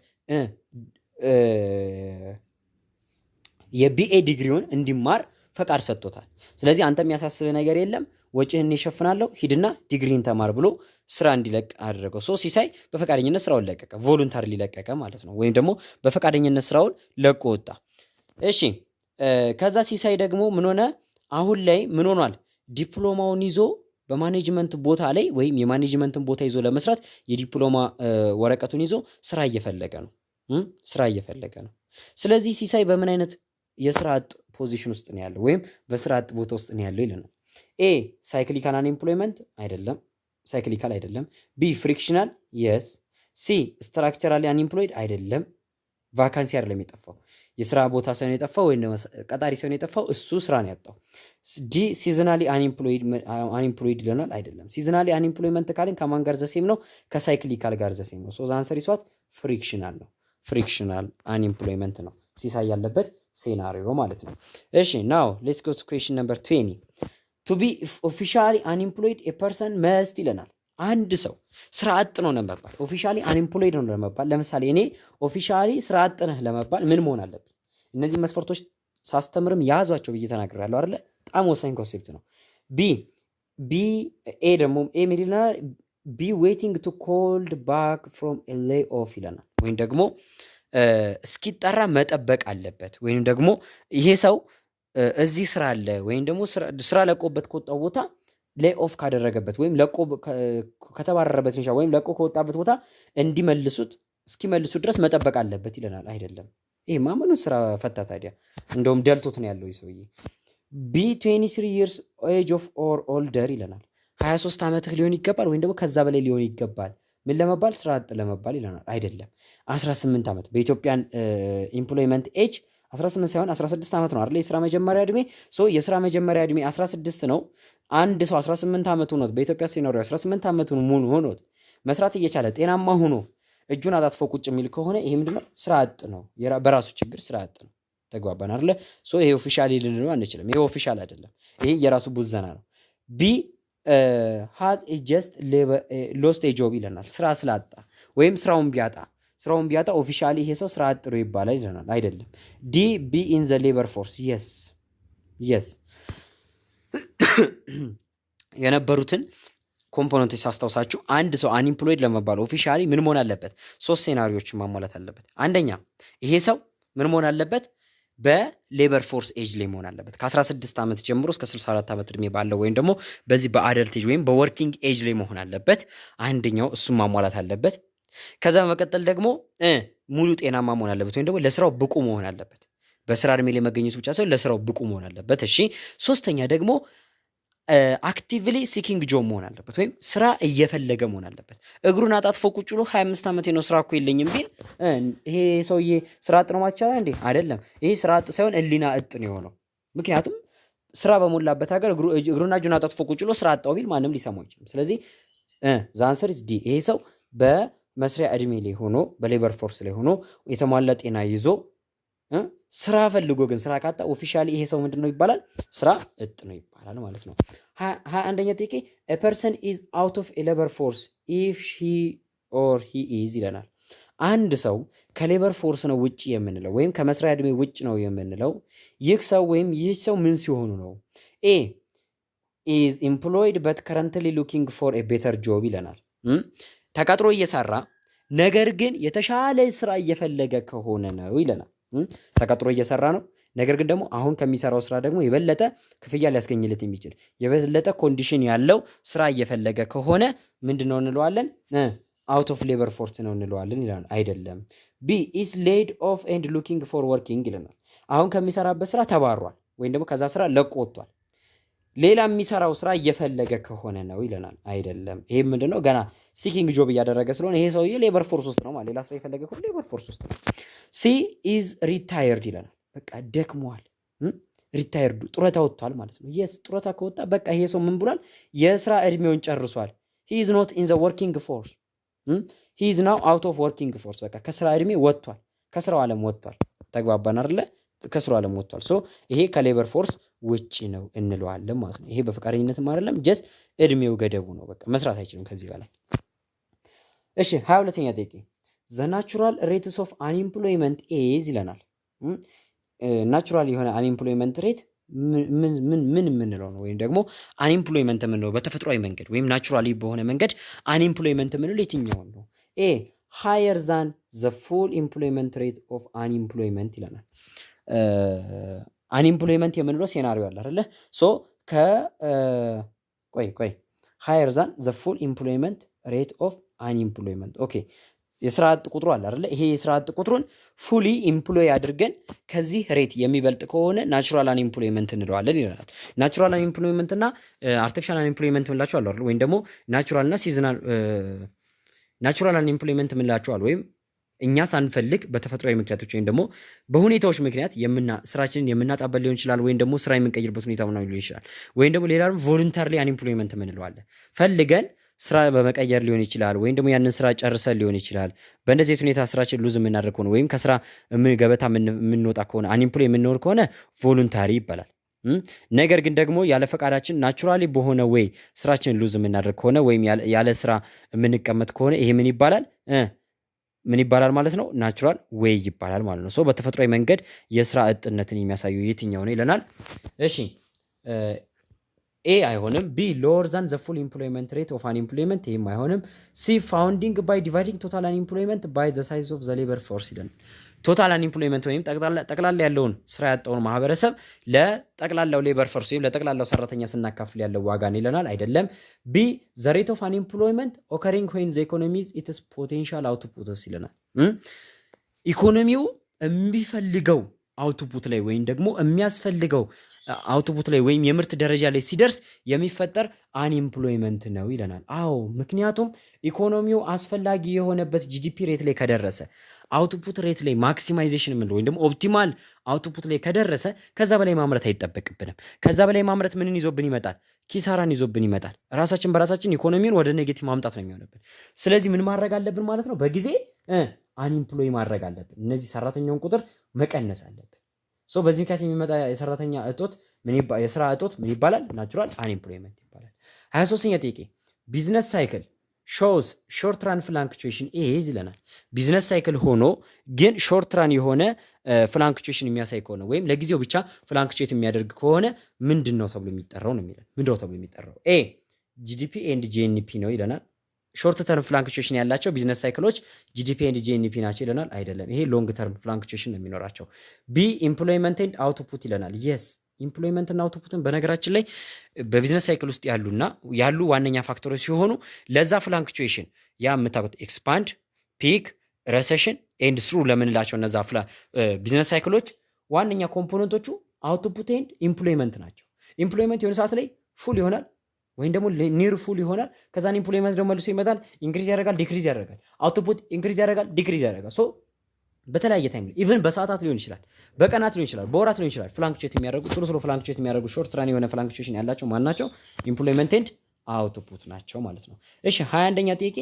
የ BA ዲግሪውን እንዲማር ፈቃድ ሰጥቶታል። ስለዚህ አንተ የሚያሳስብህ ነገር የለም፣ ወጪህን እሸፍናለሁ፣ ሂድና ዲግሪን ተማር ብሎ ስራ እንዲለቅ አደረገው። So ሲሳይ በፈቃደኝነት ስራውን ለቀቀ፣ voluntarily ለቀቀ ማለት ነው። ወይም ደግሞ በፈቃደኝነት ስራውን ለቆ ወጣ። እሺ፣ ከዛ ሲሳይ ደግሞ ምን ሆነ? አሁን ላይ ምን ሆኗል? ዲፕሎማውን ይዞ በ management ቦታ ላይ ወይም የ management ን ቦታ ይዞ ለመስራት የዲፕሎማ ወረቀቱን ይዞ ስራ እየፈለገ ነው፣ ስራ እየፈለገ ነው። ስለዚህ ሲሳይ በምን አይነት የስራ አጥ position ውስጥ ነው ያለው ወይም በስራ አጥ ቦታ ውስጥ ነው ያለው ይለናል። A cyclical unemployment አይደለም፣ cyclical አይደለም። B frictional yes። C structurally unemployed አይደለም። Vacancy አይደለም የጠፋው፣ የስራ ቦታ ሳይሆን የጠፋው ወይም ቀጣሪ ሳይሆን የጠፋው እሱ ስራ ነው ያጣው። D seasonally unemployed ይለናል። አይደለም። Seasonally unemployment ካልን ከማን ጋር the same ነው? ከ cyclical ጋር the same ነው። So answer is what? Frictional ነው። Frictional unemployment ነው ሲሳይ ያለበት scenario ማለት ነው። እሺ፣ now let's go to question number 20። To be officially unemployed, a person must ይለናል። አንድ ሰው ስራ አጥ ነው ለመባል፣ officially unemployed ነው ለመባል፣ ለምሳሌ እኔ officially ስራ አጥ ነህ ለመባል ምን መሆን አለብኝ? እነዚህ መስፈርቶች ሳስተምርም ያዟቸው ብዬ ተናግሬያለሁ አይደለ? በጣም ወሳኝ concept ነው። B A ደግሞ A ምን ይለናል? Be waiting to called back from lay off ይለናል። ወይም ደግሞ እስኪጠራ መጠበቅ አለበት። ወይም ደግሞ ይሄ ሰው እዚህ ስራ አለ ወይም ደግሞ ስራ ለቆበት ከወጣው ቦታ lay off ካደረገበት ወይም ለቆ ከተባረረበት ወይም ለቆ ከወጣበት ቦታ እንዲመልሱት እስኪመልሱት ድረስ መጠበቅ አለበት ይለናል። አይደለም። ይሄ ምኑን ስራ ፈታ ታዲያ? እንደውም ደልቶት ነው ያለው ሰውዬ። B 23 years age of or older ይለናል። 23 ዓመትህ ሊሆን ይገባል ወይም ደግሞ ከዛ በላይ ሊሆን ይገባል። ምን ለመባል? ስራ አጥ ለመባል ይለናል። አይደለም። 18 ዓመት በ Ethiopian employment age 18 ሳይሆን 16 ዓመት ነው አይደል? የስራ መጀመሪያ እድሜ። So የስራ መጀመሪያ እድሜ 16 ነው። አንድ ሰው 18 ዓመቱ ሆኖት፣ በኢትዮጵያ scenario 18 ዓመቱ ሆኖት መስራት እየቻለ ጤናማ ሆኖ እጁን አጣጥፎ ቁጭ የሚል ከሆነ ይሄ ምንድነው? ስራ አጥ ነው። በራሱ ችግር ስራ አጥ ነው። ተግባባን አይደለ? So ይሄ officially ልንለው አንችልም። ይሄ official አይደለም። ይሄ የራሱ ቡዘና ነው። B has just lost a job ይለናል። ስራ ስላጣ ወይም ስራውን ቢያጣ officially ይሄ ሰው ስራ አጥ ነው ይባላል ይለናል። አይደለም። D be in the labor force። Yes፣ የነበሩትን component ኦች ሳስታውሳችሁ አንድ ሰው unemployed ለመባል officially ምን መሆን አለበት? ሶስት scenario ዎችን ማሟላት አለበት። አንደኛ ይሄ ሰው ምን መሆን አለበት? በ labor force age ላይ መሆን አለበት። ከ16 ዓመት ጀምሮ እስከ 64 ዓመት ዕድሜ ባለው ወይም ደግሞ በዚህ በ adult age ወይም በ working age ላይ መሆን አለበት። አንደኛው እሱን ማሟላት አለበት። ከዛ በመቀጠል ደግሞ ሙሉ ጤናማ መሆን አለበት ወይም ደግሞ ለስራው ብቁ መሆን አለበት። በስራ እድሜ ላይ መገኘቱ ብቻ ሳይሆን ለስራው ብቁ መሆን አለበት። እሺ፣ ሶስተኛ ደግሞ actively seeking job መሆን አለበት ወይም ስራ እየፈለገ መሆን አለበት። እግሩን አጣጥፎ ቁጭ ብሎ 25 ዓመቴ ነው ስራ እኮ የለኝም ቢል ይሄ ሰውዬ ስራ አጥ ነው ማለት ይቻላል እንዴ? አይደለም። ይሄ ስራ አጥ ሳይሆን ህሊና አጥ ነው የሆነው። ምክንያቱም ስራ በሞላበት ሀገር እግሩና እጁን አጣጥፎ ቁጭ ብሎ ስራ አጣው ቢል ማንም ሊሰማው አይችልም። ስለዚህ the answer is D። ይሄ ሰው በመስሪያ እድሜ ላይ ሆኖ፣ በ labor force ላይ ሆኖ፣ የተሟላ ጤና ይዞ ስራ ፈልጎ ግን ስራ ካጣ officially ይሄ ሰው ምንድን ነው ይባላል? ስራ አጥ ነው ይባላል ማለት ነው። 21ኛ ጥያቄ፣ person is out of labor force if she or he is ይለናል። አንድ ሰው ከ labor force ነው ውጭ የምንለው ወይም ከመስሪያ ዕድሜ ውጭ ነው የምንለው ይህ ሰው ወይም ይህ ሰው ምን ሲሆኑ ነው? A is employed but currently looking for a better job ይለናል። ተቀጥሮ እየሰራ ነገር ግን የተሻለ ስራ እየፈለገ ከሆነ ነው ይለናል። ተቀጥሮ እየሰራ ነው፣ ነገር ግን ደግሞ አሁን ከሚሰራው ስራ ደግሞ የበለጠ ክፍያ ሊያስገኝለት የሚችል፣ የበለጠ condition ያለው ስራ እየፈለገ ከሆነ ምንድን ነው እንለዋለን? Out of labor force ነው እንለዋለን ይለናል። አይደለም። B is laid off and looking for working ይለናል። አሁን ከሚሰራበት ስራ ተባሯል ወይም ደግሞ ከዛ ስራ ለቆ ወጥቷል። ሌላ የሚሰራው ስራ እየፈለገ ከሆነ ነው ይለናል። አይደለም። ይሄ ምንድነው? ገና seeking job እያደረገ ስለሆነ ይሄ ሰውዬ labor force ውስጥ ነው ማለት፣ ሌላ ስራ የፈለገ ከሆነ labor force ውስጥ ነው። C is retired ይለናል። በቃ ደክሟል። Retired ጡረታ ወጥቷል ማለት ነው። Yes፣ ጡረታ ከወጣ በቃ ይሄ ሰው ምን ብሏል? የስራ እድሜውን ጨርሷል። He is not in the working force, he is now out of working force። በቃ ከስራ እድሜ ወጥቷል፣ ከስራው ዓለም ወጥቷል። ተግባባን አይደለ? ከስራው ዓለም ወጥቷል። So ይሄ ከ labor force ውጪ ነው እንለዋለን ማለት ነው። ይሄ በፈቃደኝነትም አይደለም፣ just እድሜው ገደቡ ነው። በቃ መስራት አይችልም ከዚህ በላይ። እሺ፣ 22ኛ ጥያቄ the natural rates of unemployment is ይለናል። Natural የሆነ unemployment rate ምን ምን የምንለው ነው? ወይም ደግሞ unemployment የምንለው በተፈጥሯዊ መንገድ ወይም naturally በሆነ መንገድ unemployment የምንለው የትኛውን ነው? A higher than the full employment rate of unemployment ይለናል። Unemployment የምንለው scenario አለ አይደለ? So ከ ቆይ ቆይ፣ higher than the full employment rate of unemployment, okay፣ የስራ አጥ ቁጥሩ አለ አይደለ? ይሄ የስራ አጥ ቁጥሩን fully employ አድርገን ከዚህ rate የሚበልጥ ከሆነ natural unemployment እንለዋለን ይለናል። Natural unemployment እና artificial unemployment የምንላቸው አሉ አይደል? ወይም ደግሞ natural እና seasonal natural unemployment የምንላቸው አሉ። ወይም እኛ ሳንፈልግ በተፈጥሯዊ ምክንያቶች ወይም ደግሞ በሁኔታዎች ምክንያት ስራችንን የምናጣበት ሊሆን ይችላል፣ ወይም ደግሞ ስራ የምንቀይርበት ሁኔታ ምናምን ሊሆን ይችላል። ወይም ደግሞ ሌላ ደግሞ voluntarily unemployment የምንለው አለ። ፈልገን ስራ በመቀየር ሊሆን ይችላል፣ ወይም ደግሞ ያንን ስራ ጨርሰን ሊሆን ይችላል። በእንደዚህ ሁኔታ ስራችን lose የምናደርግ ከሆነ ወይም ከስራ ገበታ የምንወጣ ከሆነ፣ unemploy የምንሆን ከሆነ voluntary ይባላል። ነገር ግን ደግሞ ያለ ፈቃዳችን naturally በሆነ way ስራችንን lose የምናደርግ ከሆነ ወይም ያለ ስራ የምንቀመጥ ከሆነ ይሄ ምን ይባላል? ምን ይባላል ማለት ነው? Natural way ይባላል ማለት ነው። So በተፈጥሯዊ መንገድ የስራ አጥነትን የሚያሳዩ የትኛው ነው ይለናል። እሺ፣ A አይሆንም። B lower than the full employment rate of unemployment፣ ይህም አይሆንም። C founding by dividing total unemployment by the size of the labor force ይለናል። Total unemployment ወይም ጠቅላላ ያለውን ስራ ያጣውን ማህበረሰብ ለጠቅላላው labor force ወይም ለጠቅላላው ሰራተኛ ስናካፍል ያለው ዋጋ ነው ይለናል። አይደለም። B the rate of unemployment occurring when the economy its potential outputs ይለናል። ኢኮኖሚው የሚፈልገው output ላይ ወይም ደግሞ የሚያስፈልገው output ላይ ወይም የምርት ደረጃ ላይ ሲደርስ የሚፈጠር unemployment ነው ይለናል። አዎ፣ ምክንያቱም ኢኮኖሚው አስፈላጊ የሆነበት GDP rate ላይ ከደረሰ፣ output rate ላይ maximization የምንለው ወይም ደግሞ optimal output ላይ ከደረሰ ከዛ በላይ ማምረት አይጠበቅብንም። ከዛ በላይ ማምረት ምንን ይዞብን ይመጣል? ኪሳራን ይዞብን ይመጣል። ራሳችን በራሳችን ኢኮኖሚውን ወደ negative ማምጣት ነው የሚሆንብን። ስለዚህ ምን ማድረግ አለብን ማለት ነው? በጊዜ unemploy ማድረግ አለብን። እነዚህ ሰራተኛውን ቁጥር መቀነስ አለብን። So በዚህ ምክንያት የሚመጣ የሰራተኛ እጦት፣ የስራ እጦት ምን ይባላል? Natural unemployment ይባላል። 23ኛ ጥያቄ business cycle shows short run fluctuation is ይለናል። Business cycle ሆኖ ግን short run የሆነ fluctuation የሚያሳይ ከሆነ ወይም ለጊዜው ብቻ fluctuate የሚያደርግ ከሆነ ምንድን ነው ተብሎ የሚጠራው ነው የሚለን። ምንድን ነው ተብሎ የሚጠራው? A GDP and GNP ነው ይለናል። Short term fluctuation ያላቸው business cycle ኦች GDP and GNP ናቸው ይለናል። አይደለም፣ ይሄ long term fluctuation ነው የሚኖራቸው። B employment and output ይለናል። Yes፣ employment እና output ን በነገራችን ላይ በ business cycle ውስጥ ያሉና ያሉ ዋነኛ factor ኦች ሲሆኑ ለዛ fluctuation ያ የምታውቁት expand፣ peak፣ recession and trough ለምንላቸው እነዛ business cycle ኦች ዋነኛ component ኦቹ output and employment ናቸው። Employment የሆነ ሰዓት ላይ full ይሆናል ወይም ደግሞ near full ይሆናል። ከዛን employment ደግሞ መልሶ ይመጣል፣ increase ያደርጋል፣ decrease ያደርጋል። Output increase ያደርጋል፣ decrease ያደርጋል። So በተለያየ time ላይ even በሰዓታት ሊሆን ይችላል፣ በቀናት ሊሆን ይችላል፣ በወራት ሊሆን ይችላል። Fluctuate የሚያደርጉ፣ ቶሎ ቶሎ fluctuate የሚያደርጉ፣ short run የሆነ fluctuation ያላቸው ማን ናቸው? Employment and output ናቸው ማለት ነው። እሺ፣ 21ኛ ጥያቄ፣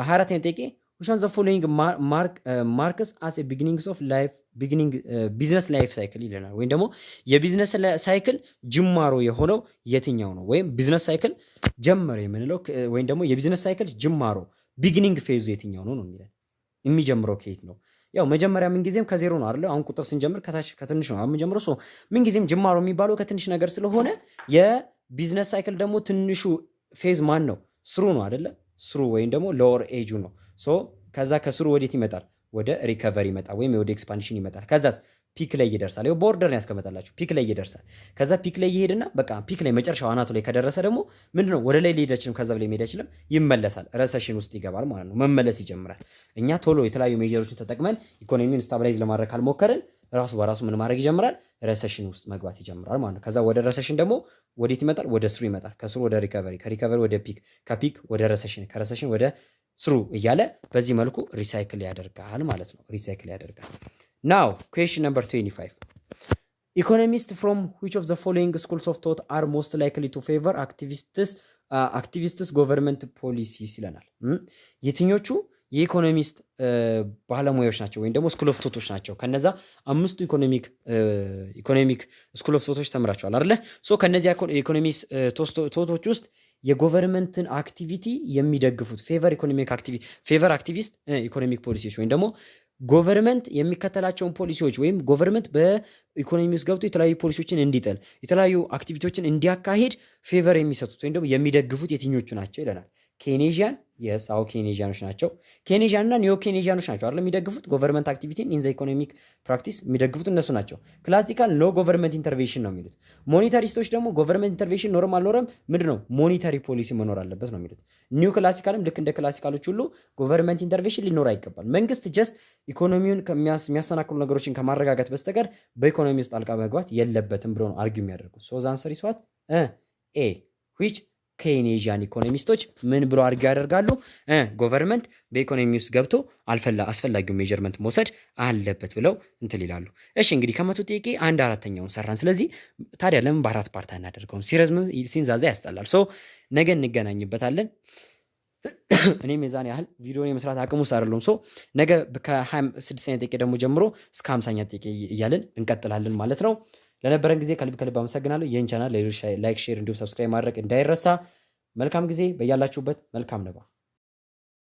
24ኛ ጥያቄ which one the following marks as a beginnings of life beginning business life cycle ይለናል። ወይም ደግሞ የ business cycle ጅማሮ የሆነው የትኛው ነው? ወይም business cycle ጀመረ የምንለው ወይም ደግሞ የ business cycle ጅማሮ beginning phase ኡ የትኛው ነው ነው የሚለን። የሚጀምረው ከየት ነው? ያው መጀመሪያ ምን ጊዜም ከዜሮ ነው አይደል? አሁን ቁጥር ስንጀምር ከታች ከትንሽ ነው የምንጀምረው። So ምን ጊዜም ጅማሮ የሚባለው ከትንሽ ነገር ስለሆነ የ business cycle ደግሞ ትንሹ phase ማን ነው? ስሩ ነው አይደለ? ስሩ ወይም ደግሞ lower edge ኡ ነው። So ከዛ ከስሩ ወዴት ይመጣል? ወደ recovery ይመጣል ወይም ወደ expansion ይመጣል። ከዛስ peak ላይ ይደርሳል። ይኸው በ order ነው ያስቀመጠላችሁ። Peak ላይ ይደርሳል። ከዛ peak ላይ ይሄድና በቃ peak ላይ መጨረሻው አናቱ ላይ ከደረሰ ደግሞ ምንድነው ወደ ላይ ሊሄድ አይችልም፣ ከዛ ላይ መሄድ አይችልም፣ ይመለሳል። Recession ውስጥ ይገባል ማለት ነው። መመለስ ይጀምራል። እኛ ቶሎ የተለያዩ measure ኦችን ተጠቅመን ኢኮኖሚውን stabilize ለማድረግ ካልሞከርን ራሱ በራሱ ምን ማድረግ ይጀምራል? Recession ውስጥ መግባት ይጀምራል ማለት ነው። ከዛ ወደ recession ደግሞ ወዴት ይመጣል? ወደ ስሩ ይመጣል። ከስሩ ወደ recovery፣ ከ recovery ወደ peak፣ ከ peak ወደ recession፣ ከ recession ወደ ስሩ እያለ በዚህ መልኩ recycle ያደርጋል ማለት ነው። Recycle ያደርጋል። Now question number 25። Economist from which of the following schools of thought are most likely to favor activists government policies ይለናል። የትኞቹ የ economist ባለሙያዎች ናቸው ወይም ደግሞ school of thought ኦች ናቸው? ከነዛ አምስቱ economic school of thought ኦች ተምራቸዋል አይደለ? So ከነዚህ economist thought ኦች ውስጥ የ government ን activity የሚደግፉት favor economic activity favor activist economic policy ዎች ወይም ደግሞ government የሚከተላቸውን ፖሊሲዎች ወይም government በኢኮኖሚ ውስጥ ገብቶ የተለያዩ ፖሊሲዎችን እንዲጥል፣ የተለያዩ activity ዎችን እንዲያካሂድ favor የሚሰጡት ወይም ደግሞ የሚደግፉት የትኞቹ ናቸው ይለናል። Keynesian፣ yes፣ አዎ Keynesian ኖች ናቸው። Keynesian እና neo Keynesian ኖች ናቸው አይደል የሚደግፉት government activity ን in the economic practice የሚደግፉት እነሱ ናቸው። Classical no government intervention ነው የሚሉት። Monetarist ኦች ደግሞ government intervention ኖረም አልኖረም ምንድን ነው monetary policy መኖር አለበት ነው የሚሉት። Neo classical ም ልክ እንደ classical ኦች ሁሉ government intervention ሊኖር አይገባል። መንግስት just ኢኮኖሚውን የሚያሰናክሉ ነገሮችን ከማረጋጋት በስተቀር በኢኮኖሚ ውስጥ ጣልቃ መግባት የለበትም ብሎ ነው argue የሚያደርጉት። So the answer is what? A። Which Keynesian economist ኦች ምን ብሎ argue ያደርጋሉ? Government በኢኮኖሚ ውስጥ ገብቶ አስፈላጊውን measurement መውሰድ አለበት ብለው እንትን ይላሉ። እሺ፣ እንግዲህ ከ100 ጥያቄ አንድ አራተኛውን ሰራን። ስለዚህ ታዲያ ለምን በአራት part አናደርገውም? ሲረዝም ሲንዛዛ ያስጠላል። So ነገ እንገናኝበታለን። እኔም የዛን ያህል ቪዲዮን የመስራት አቅሙ ውስጥ አይደለሁም። So ነገ ከ26ኛ ጥያቄ ደግሞ ጀምሮ እስከ 50ኛ ጥያቄ እያልን እንቀጥላለን ማለት ነው። ለነበረን ጊዜ ከልብ ከልብ አመሰግናለሁ። ይህን ቻናል ለሌሎች like፣ share እንዲሁም subscribe ማድረግ እንዳይረሳ። መልካም ጊዜ በያላችሁበት፣ መልካም ንባብ።